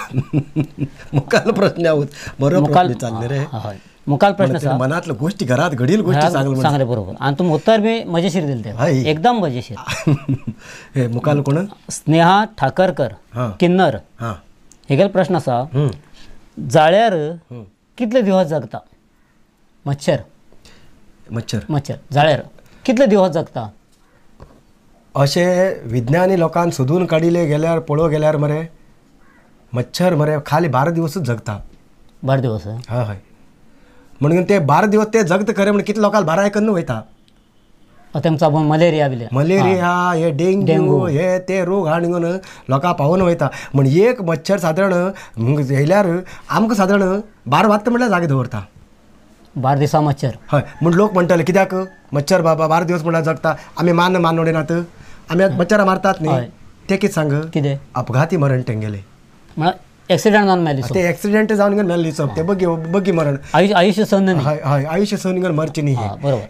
मुखाल प्रश्न बरो प्रश्न विचारले रे. हय, मुखाल प्रश्न आसा, मनातलो गोष्टी घरात घडील गोष्टी सांगले बरोबर आनी तुमी उत्तर बी मजेशीर दिले ते, एकदम मजेशीर. हे मुखाल कोण? स्नेहा ठाकरकर, किन्नर. हेगेलो प्रश्न आसा, जाळ्यार कितले दिवस जगता मच्छर? मच्छर, मच्छर जाळ्यार कितले दिवस जगता? अशें विज्ञानी लोकान सोदून काडिल्ले गेल्यार पळोवंक गेल्यार मरे मच्छर मरे खाली 12 दिवसूच जगता. 12 दिवस? हय हय, म्हणून ते 12 दिवस ते जगता खरें, म्हण कितले लोकांक बाराय कन्न वयता. तेमचो मलेरिया बी, मलेरिया हे डेंग्यू हे ते रोग हाडून लोकांक पावोवन वयता. म्हण एक मच्छर सादारण येयल्यार आमकां सादारण 12 वाजता म्हणल्यार जागे दवरता. 12 दिसा मच्छर? हय, म्हण लोक म्हणटाले कित्याक मच्छर बाबा 12 दिवस म्हणल्यार जगता, आमी मान मानवडे नात, आमी मच्छरां मारतात न्ही, ते कितें सांग? कितें? अपघाती मरण तेंगेलें, म्हळ्यार एक्सिडंट जावन मेले. ते एक्सिडंट जावन मेल्ले ते बग्गी बग्गी मरण, आयुष्य सहन न्ही. हय हय, आयुष्य सहन घेवन मरचें न्ही.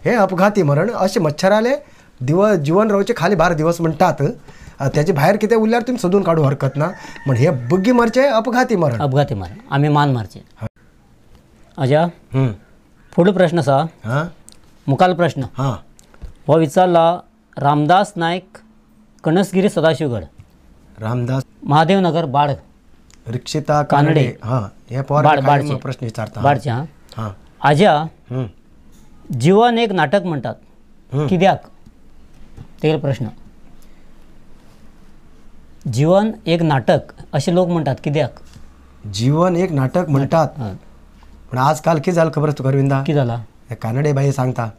हे अपघाती मरण. अशें मच्छराले दिवस जिवन रावचे खाली 12 दिवस म्हणटात, त्याचे भायर कितें उरल्यार तुमी सोदून काडूं हरकत ना. म्हण हे बग्गी मरचें अपघाती मरण, अपघाती मरण आमी मान मारचें. अजा फुडलो प्रश्न आसा, मुखाल प्रश्न हो विचारला रामदास नायक, कणसगिरी सदाशिवगड, रामदास, महादेवनगर, बाड, रिक्षिता कानडे. हां, हे पोर प्रश्न विचारता बाडचे. हां, आज्या जीवन एक नाटक म्हणटात कित्याक? तेगेलो प्रश्न. जीवन एक नाटक अशें लोक म्हणटात कित्याक? जीवन एक नाटक म्हणटात पण आजकाल कितें जालें खबर आसा तुका अरविंदा? कितें जालां? कानडे बाई सांगता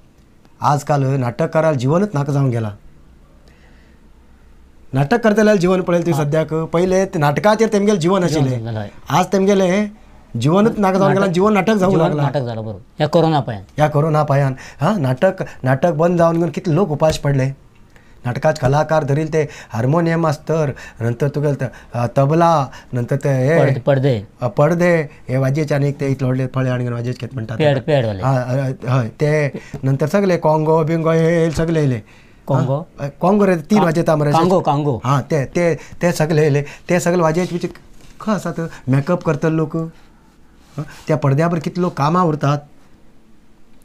आजकाल नाटककाराक जीवनच नाका जावन गेलां. नाटक करतल्यार जीवन पळयलें तुवें सद्याक, पयलें नाटकाचेर तेमगेलें जीवन आशिल्लें, आज तेमगेलें जीवनच नाका जावन गेलां, जीवन नाटक जावंक लागलां. नाटक जालां बरोबर, ह्या कोरोना पायान, ह्या कोरोना पायान. हां, नाटक नाटक बंद जावन घेवन कितले लोक उपास पडले. नाटकाचे कलाकार धरील ते हार्मोनियम आसतर, नंतर तुगे तबला, नंतर ते हे पडदे, पडदे हे वाजेचे आनी ते इतले व्हडले फळे आनी वाजेचे कितें म्हणटात हय ते, नंतर सगळे कॉंगो बिंगो हे सगळे येयले. कॉंगो, कॉंगो रे 3 वाजयता मरे, कांगो, कांगो, हां ते ते ते सगळे येयले. ते सगळे वाजेचे खंय आसात? मेकअप करतले लोक त्या पडद्या पर कितले लोक कामां उरतात.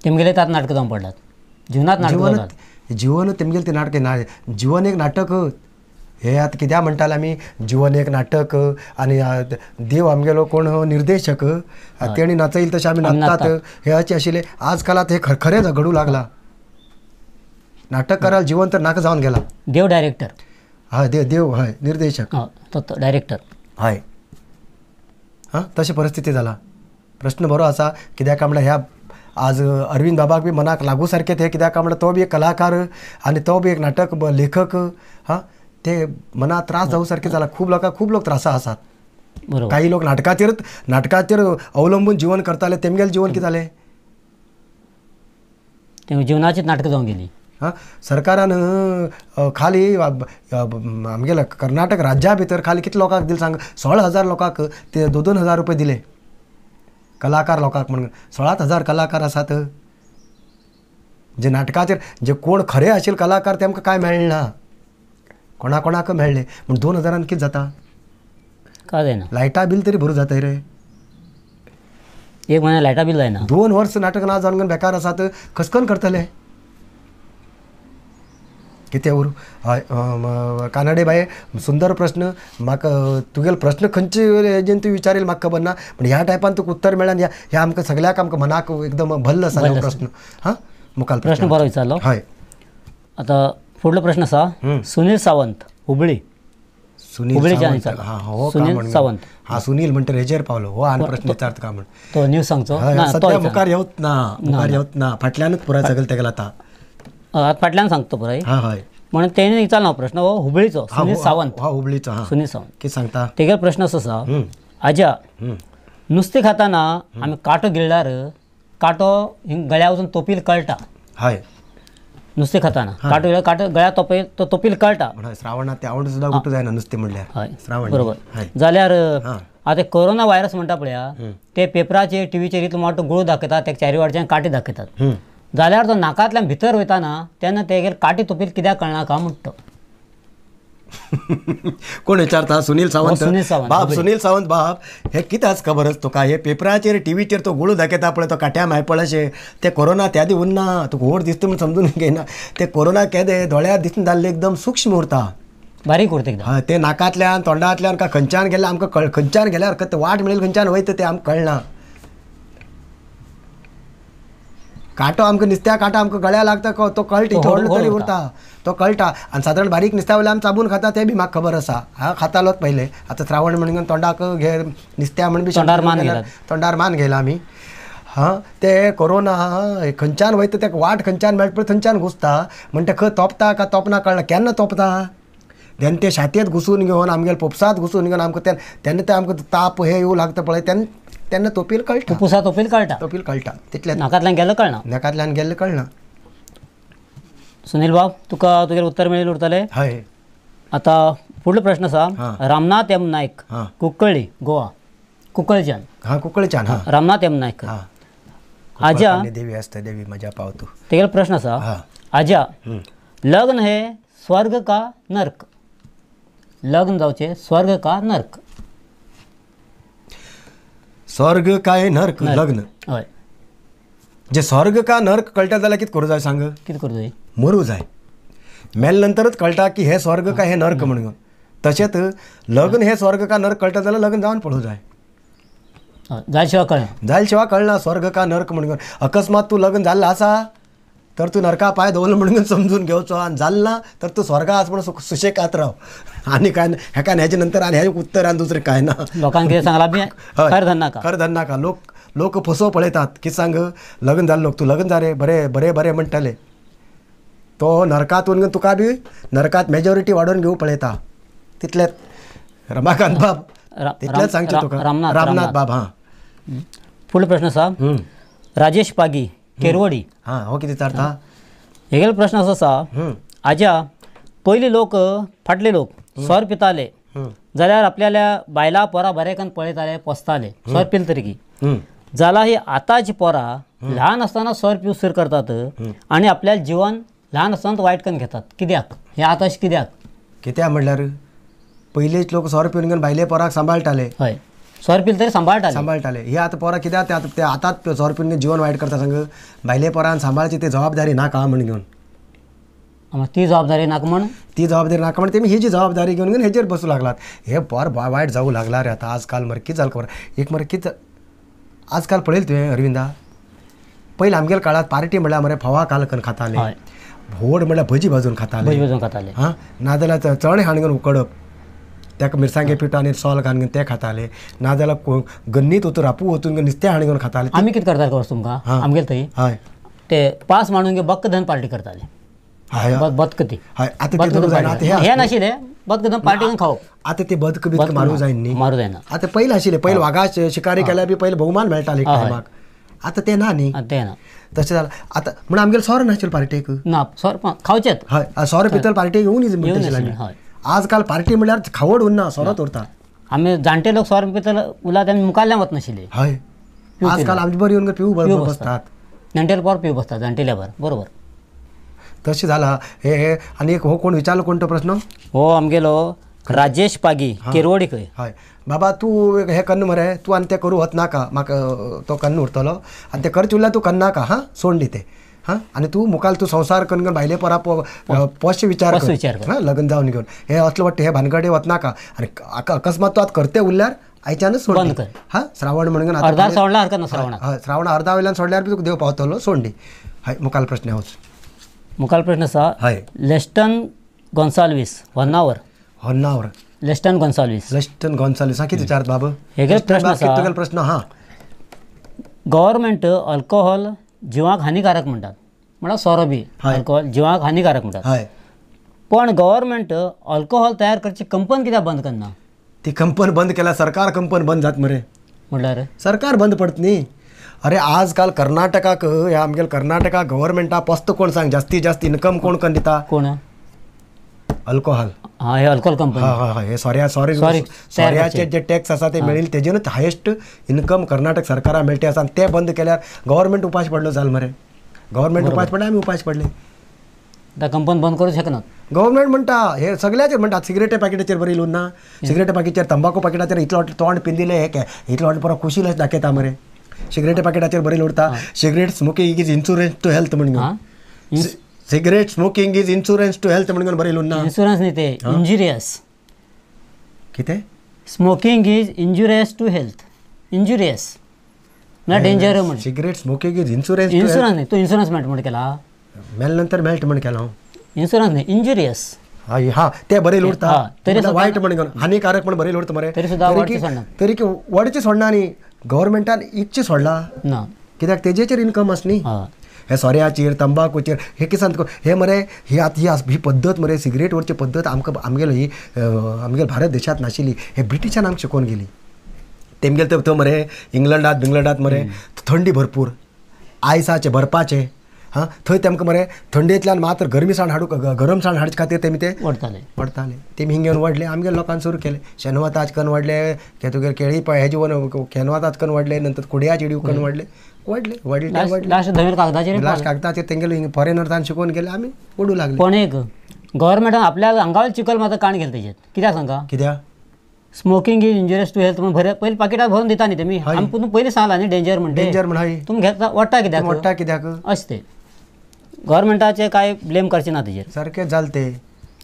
तेमगेले तात नाटकां जावन पडलात जिवनात, नाटक जीवन तेमगेलें तें नाटक ना, जीवन एक नाटक. हे आतां कित्याक म्हणटाले आमी जीवन एक नाटक, आनी देव आमगेलो कोण निर्देशक, तेणी नाचयलें तशें आमी नाचतात, हे अशें आशिल्लें. आजकाल आतां हें खरें घडूं लागलां. नाटककाराक जीवन तर नाका जावन गेलां. देव डायरेक्टर, हय देव, देव हय निर्देशक, तो डायरेक्टर, हय. हां, तशें परिस्थिती जाला. प्रश्न बरो आसा कित्याक म्हणल्यार ह्या आज अरविंद बाबाक बी मनाक लागू सारकें तें कित्याक काय म्हणल्यार तो बी एक कलाकार आनी तो बी एक नाटक लेखक. हां ते मनाक त्रास जावं सारकें जाला. खूब लोकांक खूब लोक त्रासा आसात. काही लोक नाटकाचेर नाटकाचेर अवलंबून जीवन करताले तेमगेलें जीवन कितें जालें जिवनाचीच नाटकां जावन गेली. हां सरकारान खाली आमगेल्या कर्नाटक राज्या भितर खाली कितले लोकांक दिले सांग 16,000 लोकांक ते 2-2 हजार रुपये दिले कलाकार लोकांक म्हणून. 16,000 कलाकार आसात जे नाटकाचेर जे कोण खरे आशिल्ले कलाकार तेमकां कांय मेळना कोणा कोणाक मेळ्ळें म्हूण 2,000 कितें जाता काय जायना लायटा बील तरी भरूं जाता रे एक म्हयन्या लायटा बील जायना. 2 वर्स नाटक ना जावन बेकार आसात खसकन करतले कितें उरूं. हय कानाडे बाये सुंदर प्रश्न. म्हाका तुगेलो प्रश्न खंयचे हेजेन तूं विचारील म्हाका खबर ना पूण ह्या टायपान तुका उत्तर मेळ्ळें ह्या आमकां सगळ्याक आमकां मनाक एकदम भल्ल आसा हो प्रश्न. हां मुखार प्रश्न बरो विचारलो. हय आतां फुडलो प्रश्न आसा सुनील सावंत हुबळी. सुनील सावंत हां हो सुनील सावंत हां सुनील म्हणटा हेजेर पावलो हो आनी प्रश्न विचारता काय म्हण तो न्यूज सांगचो सद्या मुखार येवच ना मुखार येवच ना फाटल्यानूच पुराय सगळें तेगेलें आतां फाटल्यान सांगतो पुराय. हय म्हणून तेणे विचारला प्रश्न हो हुबळीचो सुनील सावंत. हा हुबळीचो. हां सुनील सावंत कितें सांगता तेगेलो प्रश्न असो आसा आज्या नुस्तें खाताना आमी कांटो गिळ्ळ्यार कांटो गळ्या वचून तोपील कळटा. हय नुस्तें खाताना कांटो गिळ्ळ्यार कांटो गळ्या तोपील तो तोपील कळटा. श्रावणात ते आवड सुद्दां उठू जायना नुस्तें म्हणल्यार. हय श्रावण बरोबर. जाल्यार आतां कोरोना व्हायरस म्हणटा पळया ते पेपराचेर टिवीचेर इतलो मोठो गुळो दाखयतात ते चारी वाटच्यान कांटे दाखयतात जाल्यार तो नाकांतल्यान भितर वयताना तेन्ना तेगेले कांटे तोपील कित्याक कळना का म्हणटा. कोण विचारता सुनील सावंत. सुनील सावंत बाब सुनील सावंत बाब हे कित्याच खबर आसा तुका हे पेपराचेर टिवीचेर तो गुळो दाखयता पळय तो काट्या मायपळ अशें ते कोरोना त्या दी उरना तुका व्हड दिसता म्हूण समजून घेयना ते कोरोना केदे दोळ्यार दिसून जाल्ले एकदम सूक्ष्म उरता बारीक उरता एकदम. हय ते नाकांतल्यान तोंडांतल्यान काय खंयच्यान गेल्यार आमकां खंयच्यान गेल्यार वाट मेळेल खंयच्यान वयता ते आमकां कळना. कांटो आमकां नुस्त्या कांटो आमकां गळ्या लागता तो कळटा व्हडलो तरी उरता तो कळटा आनी सादारण बारीक नुस्त्या वयल्यान आमी चाबून खाता तें बी म्हाका खबर आसा. हांव खातालोच पयलें आतां श्रावण म्हणून तोंडाक घे नुस्त्या म्हण बी तोंडार मान घेयला आमी. हां ते कोरोना खंयच्यान वयता तेका वाट खंयच्यान मेळटा पळय थंयच्यान घुसता म्हणटा खंय तोपता काय तोपना कळना केन्ना तोपता तेन्ना ते छातयेंत घुसून घेवन आमगेले पोपसांत घुसून घेवन आमकां तेन्ना ते आमकां ताप हे येवं लागता पळय तेन्ना तेन्ना तोपील कळटा फुफ्फुसां तोपील कळटा तोपील कळटा तितलें नाकांतल्यान गेल्लें कळना नाकांतल्यान गेल्लें कळना. सुनील बाब तुका तुगेलें उत्तर मेळिल्लें उरतलें. हय आतां फुडलो प्रश्न आसा रामनाथ एम नायक कुंकळ्ळी गोवा कुंकळच्यान. हां कुंकळच्यान. हां रामनाथ एम नायक. आज्या देवी आसता देवी म्हज्या पावतू तेगेलो प्रश्न आसा आज्या लग्न हे स्वर्ग का नर्क लग्न जावचें स्वर्ग का नर्क स्वर्ग काय नर्क लग्न. हय जे स्वर्ग का नर्क कळटा जाल्यार कितें करूं जाय सांग कितें करूं जाय मरूं जाय मेल नंतरच कळटा की हे स्वर्ग काय हे नर्क म्हणून. तशेंच लग्न हे स्वर्ग का नर्क कळटा जाल्यार लग्न जावन पळोवं जाय जाय शिवाय कळना जाय शिवाय कळना स्वर्ग का नर्क म्हणून. अकस्मात तूं लग्न जाल्लो आसा तर तूं नरका पांय दवरलो म्हणून समजून घेवचो आनी जाल्लो ना तर तूं स्वर्गा आसा म्हणून सुशेगात राव आनी काय हेका हेजे नंतर आनी हें उत्तर आनी दुसरें कांय ना. लोकांक कितें सांगलां बी खर धरनाका खर धरनाका. लोक लोक फसो पळयतात कितें सांग लग्न जाल्लो लोक तूं लग्न जा रे बरें बरें बरें म्हणटाले तो नरकांत वचून तुका बी नरकांत मेजॉरिटी वाडोवन घेवंक पळयता तितलेंच. रमाकांत बाब तितलेंच सांगचें तुका रामनाथ बाब. हां फुडलो प्रश्न आसा राजेश पागी केरवडी. हां हो कितें विचारता हेगेलो प्रश्न असो आसा आज्या पयलीं लोक फाटले लोक सोर पिताले जाल्यार आपल्याल्या बायलां पोरां बरें करून पळयताले पोसताले सोर पिले तरी जाल्यार ही आतांची पोरां ल्हान आसतना सोर पिवंक सुरू करतात आनी आपल्या जिवन ल्हान आसतना वायट करून घेतात कित्याक हें आतां अशें कित्याक कित्याक म्हणल्यार पयलींच लोक सोर पिवन घेवन बायले पोराक सांबाळटाले. हय सोर पिले तरी सांबाळटाले सांबाळटाले. हे आतां पोरां कित्याक ते आतां ते आतांच सोर पिवन घेवन जिवन वायट करता सांग बायले पोरान सांबाळची ती जबाबदारी नाका म्हण घेवन ती जबाबदारी नाका म्हण ती जबाबदारी नाका म्हण तेमी ही जी जबाबदारी घेवन घेवन हेजेर बसूं लागलात. हे पोर वायट जावूं लागला रे आतां आजकाल मरे कितें जालें खबर एक मरे कितें आजकाल पळयलें तुवें अरविंदा पयलीं आमगेल्या काळांत पार्टी म्हणल्यार मरे फोवा काल करून खाताले व्हड म्हणल्यार भजी भाजून खाताले भजी भाजून खाताले. हां नाजाल्यार चणे हाडून उकडप ताका मिरसांगे पिठो आनी सोल घालून ते खाताले नाजाल्यार गन्नीत वचून रापू वचून नुस्तें हाडून घेवन खाताले. आमी कितें करताले खबर तुमकां? आमगेले थंय हय ते पास मांडून बक्क धन पार्टी करताले. बदक ती आतां हें नाशिल्लें बदक धन पार्टी करून खावप. आतां ते बदक बिदक मारूंक जाय न्ही, मारूंक जायना. आतां पयलीं आशिल्लें, पयलीं वागा शिकारी केल्यार बी पयलीं भोवमान मेळटाले टायमाक, आतां तें ना न्ही. तें ना तशें जालां आतां. म्हण आमगेले सोरो नाशिल्लो पार्टेक ना, सोरो खावचेच. हय सोरो पितल पार्टेक येवन हय. आजकाल पार्टी म्हणल्यार खावड उरना, सोरोच उरता. आमी जाणटे लोक सोरो पितल उरला आमी मुखाल्ल्यान वचनाशिल्ले. हय आजकाल आमचे बरें येवन पिवू बसतात, जाणटेले पोर पिवू बसतात जाणटेल्या बरें बरोबर. तशें जालां हे. आनी एक हो कोण विचारलो कोण तो प्रस्न? हो आमगेलो राजेश पागी केरवडी खंय. हय बाबा तूं हें कन्न मरे, तूं आनी तें करूं वचनाका, म्हाका तो कन्न उरतलो आनी तें करचें उरल्यार तूं कन्नाका हां, सोड दी तें हां. आनी तूं मुखार तूं संवसार कन्न भायले पोरा पोश विचार कर हां, लग्न जावन घेवन हे असलो वाटते हे भानगडे वचनाका. आनी अकस्मात तूं आतां करते उरल्यार आयच्यानच सोड बंद कर हां. श्रावण म्हणून अर्धा सोडला हरकत ना, श्रावण हय श्रावण अर्धा वयल्यान सोडल्यार बी तुका देव पावतलो, सोड दी. हय मुखार प्रस्न वच. मुखार प्रश्न आसा हय लेस्टन गोन्साल्वीस होन्नावर. होन्नावर लेस्टन गोन्साल्वीस. लेस्टन गोन्साल्वीस हां कितें विचारता बाब? हेगे प्रश्न आसा तुगेलो प्रस्न हां. गव्हर्मेंट अल्कोहोल जिवाक हानिकारक म्हणटात, म्हणल्यार सोरो बी अल्कोहोल जिवाक हानिकारक म्हणटात. हय पण गव्हर्मेंट अल्कोहोल तयार करची कंपनी कित्याक बंद करना? ती कंपनी बंद केल्यार सरकार कंपनी बंद जात मरे. म्हणल्यार सरकार बंद पडत न्ही. अरे आजकाल कर्नाटकाक ह्या आमगेले कर्नाटका गव्हर्मेंटा पोस्त कोण सांग जास्तीत जास्त इनकम कोण कन्न दिता? कोण? अल्कोहोल. हां हे अल्कोहोल कंपनी. हय हय हे सोऱ्या सॉरी सोऱ्याचे जे टॅक्स आसा ते मेळिल्ले तेजेनूच हायेस्ट इनकम कर्नाटक सरकाराक मेळटे आसा. आनी ते बंद केल्यार गव्हर्मेंट उपाश पडलो जाल मरे. गव्हर्मेंट उपाश पडले, आमी उपाश पडले. आतां कंपनी बंद करूंक शकना गव्हर्मेंट म्हणटा. हे सगळ्याचेर म्हणटा, सिगरेटे पॅकेटाचेर बरयलें ना, सिगरेटे पॅकेटाचेर तंबाकू पॅकेटाचेर इतलो तोंड पिंदिलें हे इतलो पुरो खुशी दाखयता मरे. सिगरेटे पॅकेटाचेर बरयलें उरता cigarette smoking is insurance to health म्हणून. Cigarette smoking is insurance to health म्हणून बरयलें ना. इन्शुरन्स न्ही ते इंजुरियस. कितें? Smoking is injurious to health. Injurious म्हळ्यार डेंजर म्हण. Cigarette smoking is insurance. Insurance न्ही, तूं इन्शुरन्स मेळटा म्हण केला, मेल नंतर मेळटा म्हण केला हांव. इन्शुरन्स न्ही, इंजुरियस. हय हां ते बरयलें उरता तरी वायट म्हण, हानिकारक म्हण बरयलें उरता मरे. तरी सुद्दां वडचें सोडना, तरी वडचें सोडना न्ही गव्हर्मेंटान इकचें सोडला ना, कित्याक तेजेचेर इनकम आसा न्ही. हे सोऱ्याचेर तंबाकूचेर हे किसान हे मरे ही आतां ही ही पद्दत मरे सिगरेट वरची पद्दत आमकां आमगेले ही आमगेले भारत देशांत नाशिल्ली, हे ब्रिटिशान आमकां शिकोवन गेली. तेमगेले तो मरे इंग्लंडात बिंग्लंडात मरे थंडी भरपूर आयसाचे बर्फाचे हां, थंय तेमकां मरे थंडेंतल्यान मात्र गरमीसाण हाडूंक गरमसाण हाडचे खातीर तेमी ते वडटाले वडटाले. तेमी हिंग घेवन वाडले, आमगेले लोकांनी सुरू केलें. शेनवाताच कन्न वाडले, तुगेले केळी हेजे शेनवाताच कन्न वाडले, नंतर कुडया चेडी कन्न वाडले वाडले वाडले लास्ट धवेर कागदाचेर लास्ट कागदाचेर तेंगेले फॉरेनर्सान शिकोवन गेले, आमी ओडू लागले. पण एक गव्हर्मेंटान आपल्या आंगावर चिकल मात्र काण गेले तेजेर. कित्याक सांगा? कित्याक? Smoking is injurious to health म्हणून भरे पयलीं पाकिटात भरून दिता न्ही तेमी. आमी पूण पयलीं सांगला न्ही डेंजर म्हणटा, डेंजर म्हण तुमी घेता वडटा कित्याक, वडटा कित्याक अशें तें गव्हर्मेंटाचे काय ब्लेम करचे ना तेजेर. सारकें जालें तें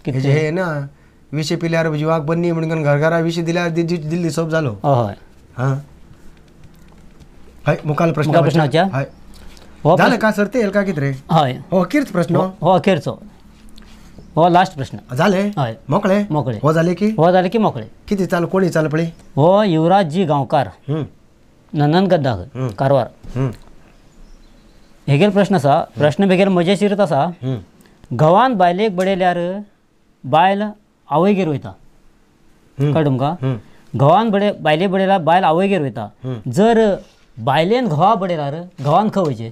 कितें हे ना विशी पिल्यार जिवाक बन्नी म्हणून घरघरा विशी दिल्यार दिल्ली सोप जालो. हय हां हय मुखाल प्रश्न प्रश्नाच्या हय जालें का सर ते येल का कितें रे? हय हो अखेरच प्रश्न, हो अखेरचो, हो लास्ट प्रश्न जाले. हय मोकळे मोकळे हो जाले की हो जाले की मोकळे. कितें चाल कोणी चाल पळय? हो युवराज जी गांवकार नंदन गद्दा कारवार. हेगेल प्रश्न आसा, प्रश्न बेगीन मजेशीरच आसा. घोवान बायलेक बडयल्यार बायल आवयगेर वयता, कळ्ळें तुमकां? घोवान बायलेक बडयल्यार बायल आवयगेर वयता. जर बायलेन घोवा बडयल्यार घोवान खंय वयचें?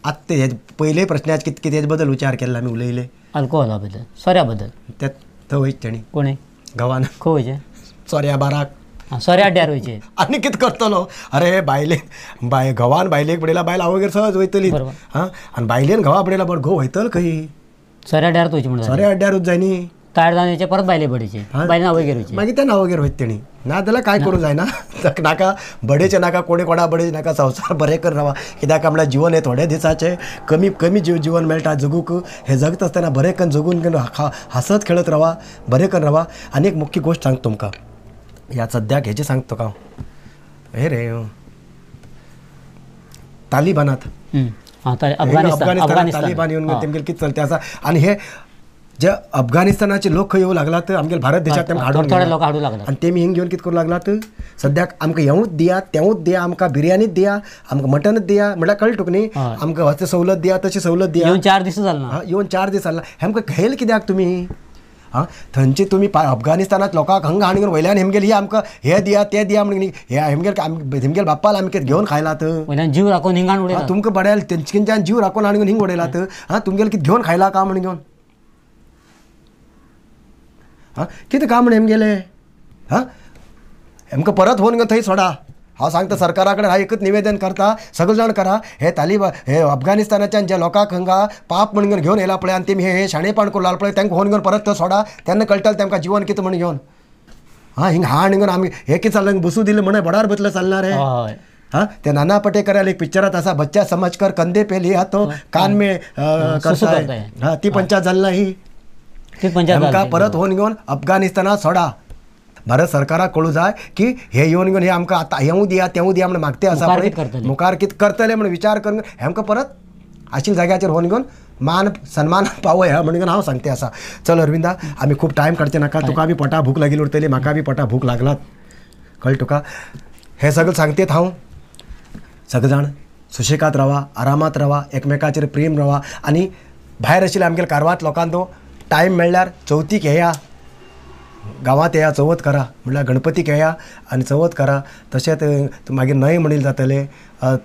आतां ते पयले प्रश्नाच कितें कितें बद्दल विचार केल्लो आमी उलयले अल्कोहोला बद्दल, सोऱ्या बद्दल. ते थंय वयचे तेणी कोणी घोवान खंय वयचें? सोऱ्या बाराक, सोऱ्या अड्ड्यार वयचें. आनी कितें करतलो? अरे बायले बाय घोवान बायलेक बडयला बायल आवयगेर सहज वयतली. हां आनी बायलेन घोवा बडयला बट घोव वयतलो खंय? सोऱ्या अड्ड्यारूच वयचें म्हणून. सोऱ्या अड्ड्यारूच जाय न्ही. ताड जावन येवचें परत बायले बडयचें, बायलेन आवयगेर वयचें, मागीर ते आवयगेर वयता तेणी. ना जाल्यार कांय करूंक जायना. नाका बडयचें नाका, कोणी कोणा बडयचें नाका, संवसार बरें कर रावा. कित्याक म्हणल्यार जिवन हें थोडे दिसाचें, कमी कमी जीवन मेळटा जगूंक. हें जगता आसतना बरें करून जगून हांसत खेळत रावा, बरें करून रावा. आनी एक मुख्य गोश्ट सांगता तुमकां ह्या सद्याक हेजें सांगता तुका हांव, हे रे तालिबानात अफगाणिस्तान तालिबान येवन तेमगेलें कितें चलतें आसा. आनी हे जे अफगाणिस्तानाचे लोक खंय येवं लागलात आमगे भारत देशात तेमकां हाडून लोक हाडूं लागला आनी तेमी हिंग घेवन कितें करूं लागलात सद्याक आमकां हेंवूच दिया तेंवूच दिया आमकां बिरयानीच दिया आमकां मटनच दिया म्हळ्यार कळटा तुका न्ही आमकां अशें सवलत दिया तशी सवलत दिया येवन 4 दीस जाल ना येवन 4 दीस जाल ना हें आमकां घेयल कित्याक तुमी आं थंयचे तुमी अफगाणिस्तानात लोकांक हांगा हाडून वयल्यान हेमगेल ही आमकां हे दिया ते दिया म्हणून हे हेमगेल हेमगेल बाप्पाल आमी कितें घेवन खायलात वयल्यान जीव राखून हिंगा उडयला तुमकां बड्याल तेंच्यान जीव राखून हाडून हिंग उडयलात आं तुमगेल कितें घेवन खायला का म्हणून घेवन आं कितें काम म्हण हेमगेले हां हेमकां परत होवन घेवन थंय सोडा हांव सांगता सरकारा कडेन हांव एकूच निवेदन करता सगळे जाण करा हे तालिबान हे अफगाणिस्तानाच्यान जे लोकांक हांगा पाप म्हणून घेवन येयला पळय आनी तेमी हे शाणेपण करूं लागला पळय तांकां होवन घेवन परत तो सोडा तेन्ना कळटलें तांकां जिवन कितें म्हण घेवन हां हिंगा हाड घेवन आमी हे कितें चल्लां बसूं दिलें म्हण बडार बसलें चलना रे हां ते नाना पाटेकराले एक पिक्चरात आसा बच्चा समजकर कंदे पे लिया तो कान में करता हां ती पंचायत जाली ना ही आमकां परत होवन घेवन अफगाणिस्तानात सोडा भारत सरकाराक कळूं जाय की हे येवन घेवन हे आमकां आतां हेंवूं दिया तेंवूं दिया म्हण मागते आसा पळय मुखार कितें करतले म्हण विचार करून हे आमकां परत आशिल्ल्या जाग्याचेर होवन घेवन मान सन्मान पावय म्हणून हांव सांगते आसा. चल अरविंदा आमी खूब टायम काडचे नाका तुका बी पोटा भूक लागिल्ली उरतली म्हाका बी पोटा भूक लागलात कळ्ळें तुका हें सगळें सांगतेत हांव सगळे जाण सुशेगाद रावा आरामात रावा एकमेकाचेर प्रेम रावा आनी भायर आशिल्ल्या आमगेल्या कारवारांत लोकांक टायम मेळ्ळ्यार चवथीक येया गांवांत येया चवथ करा म्हळ्यार गणपतीक येया आनी चवथ करा तशेंच मागीर न्हंय म्हणील जातले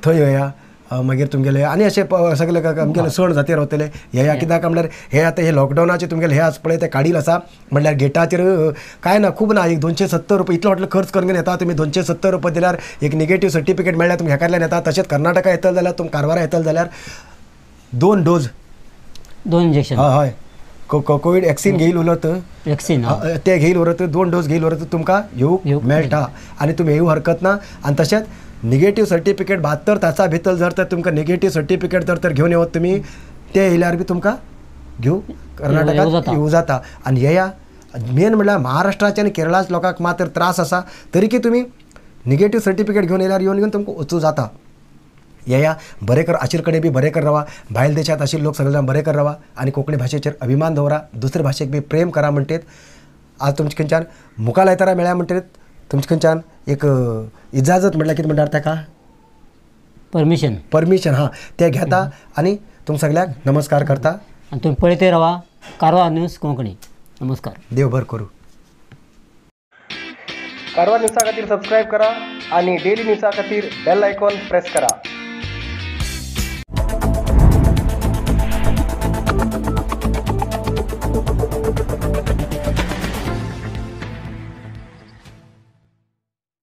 थंय येया मागीर तुमगेले आनी अशे सगळे आमगेले सण जाती रावतले येया कित्याक म्हणल्यार हे आतां हे लॉकडावनाचे तुमगेले हे आसा पळय ते काडील आसा म्हणल्यार गेटाचेर कांय ना खूब ना एक 270 रुपया इतलो व्हडलो खर्च करून येता तुमी 270 रुपया दिल्यार एक निगेटीव सर्टिफिकेट मेळ्ळ्यार तुमी हेकातल्यान येता. तशेंच कर्नाटका येतले जाल्यार तुमी कारवारा येतले जाल्यार 2 डोज 2 इंजेक्शन हय कोवीड वॅक्सीन घेयल उरत वॅक्सीन ते घेयल उरत 2 डोस घेयल उरत तुमकां येवंक मेळटा आनी तुमी येवं हरकत ना. आनी तशेंच निगेटीव सर्टिफिकेट 72 तासा भितर जर तर तुमकां निगेटीव सर्टिफिकेट जर तर घेवन येवत तुमी ते येयल्यार बी तुमकां घेवं कर्नाटकांत येवं जाता. आनी येया मेन म्हणल्यार महाराष्ट्राचे आनी केरळाच्या लोकांक मात्र त्रास आसा तरीकी तुमी निगेटीव सर्टिफिकेट घेवन येयल्यार येवन घेवन तुमकां वचूं जाता. येया बरें कर आशिल्ले कडेन बी बरें कर रावा भायल देशांत आशिल्ले लोक सगळे जाण बरें कर रावा आनी कोंकणी भाशेचेर अभिमान दवरा दुसरे भाशेक बी प्रेम करा म्हणटीत आज तुमचे खंयच्यान मुखार आयतारा मेळ्ळ्या म्हणटीत तुमचे खंयच्यान एक इजाजत म्हटल्यार कितें म्हणटात ताका परमिशन परमिशन हां तें घेता आनी तुमकां सगळ्यांक नमस्कार करता. आनी तुमी पळयते रावा कारवार न्यूज कोंकणी. नमस्कार. देव बरें करूं. कारवार न्यूजा खातीर सबस्क्रायब करा आनी डेली न्यूजा खातीर बेल आयकॉन प्रेस करा.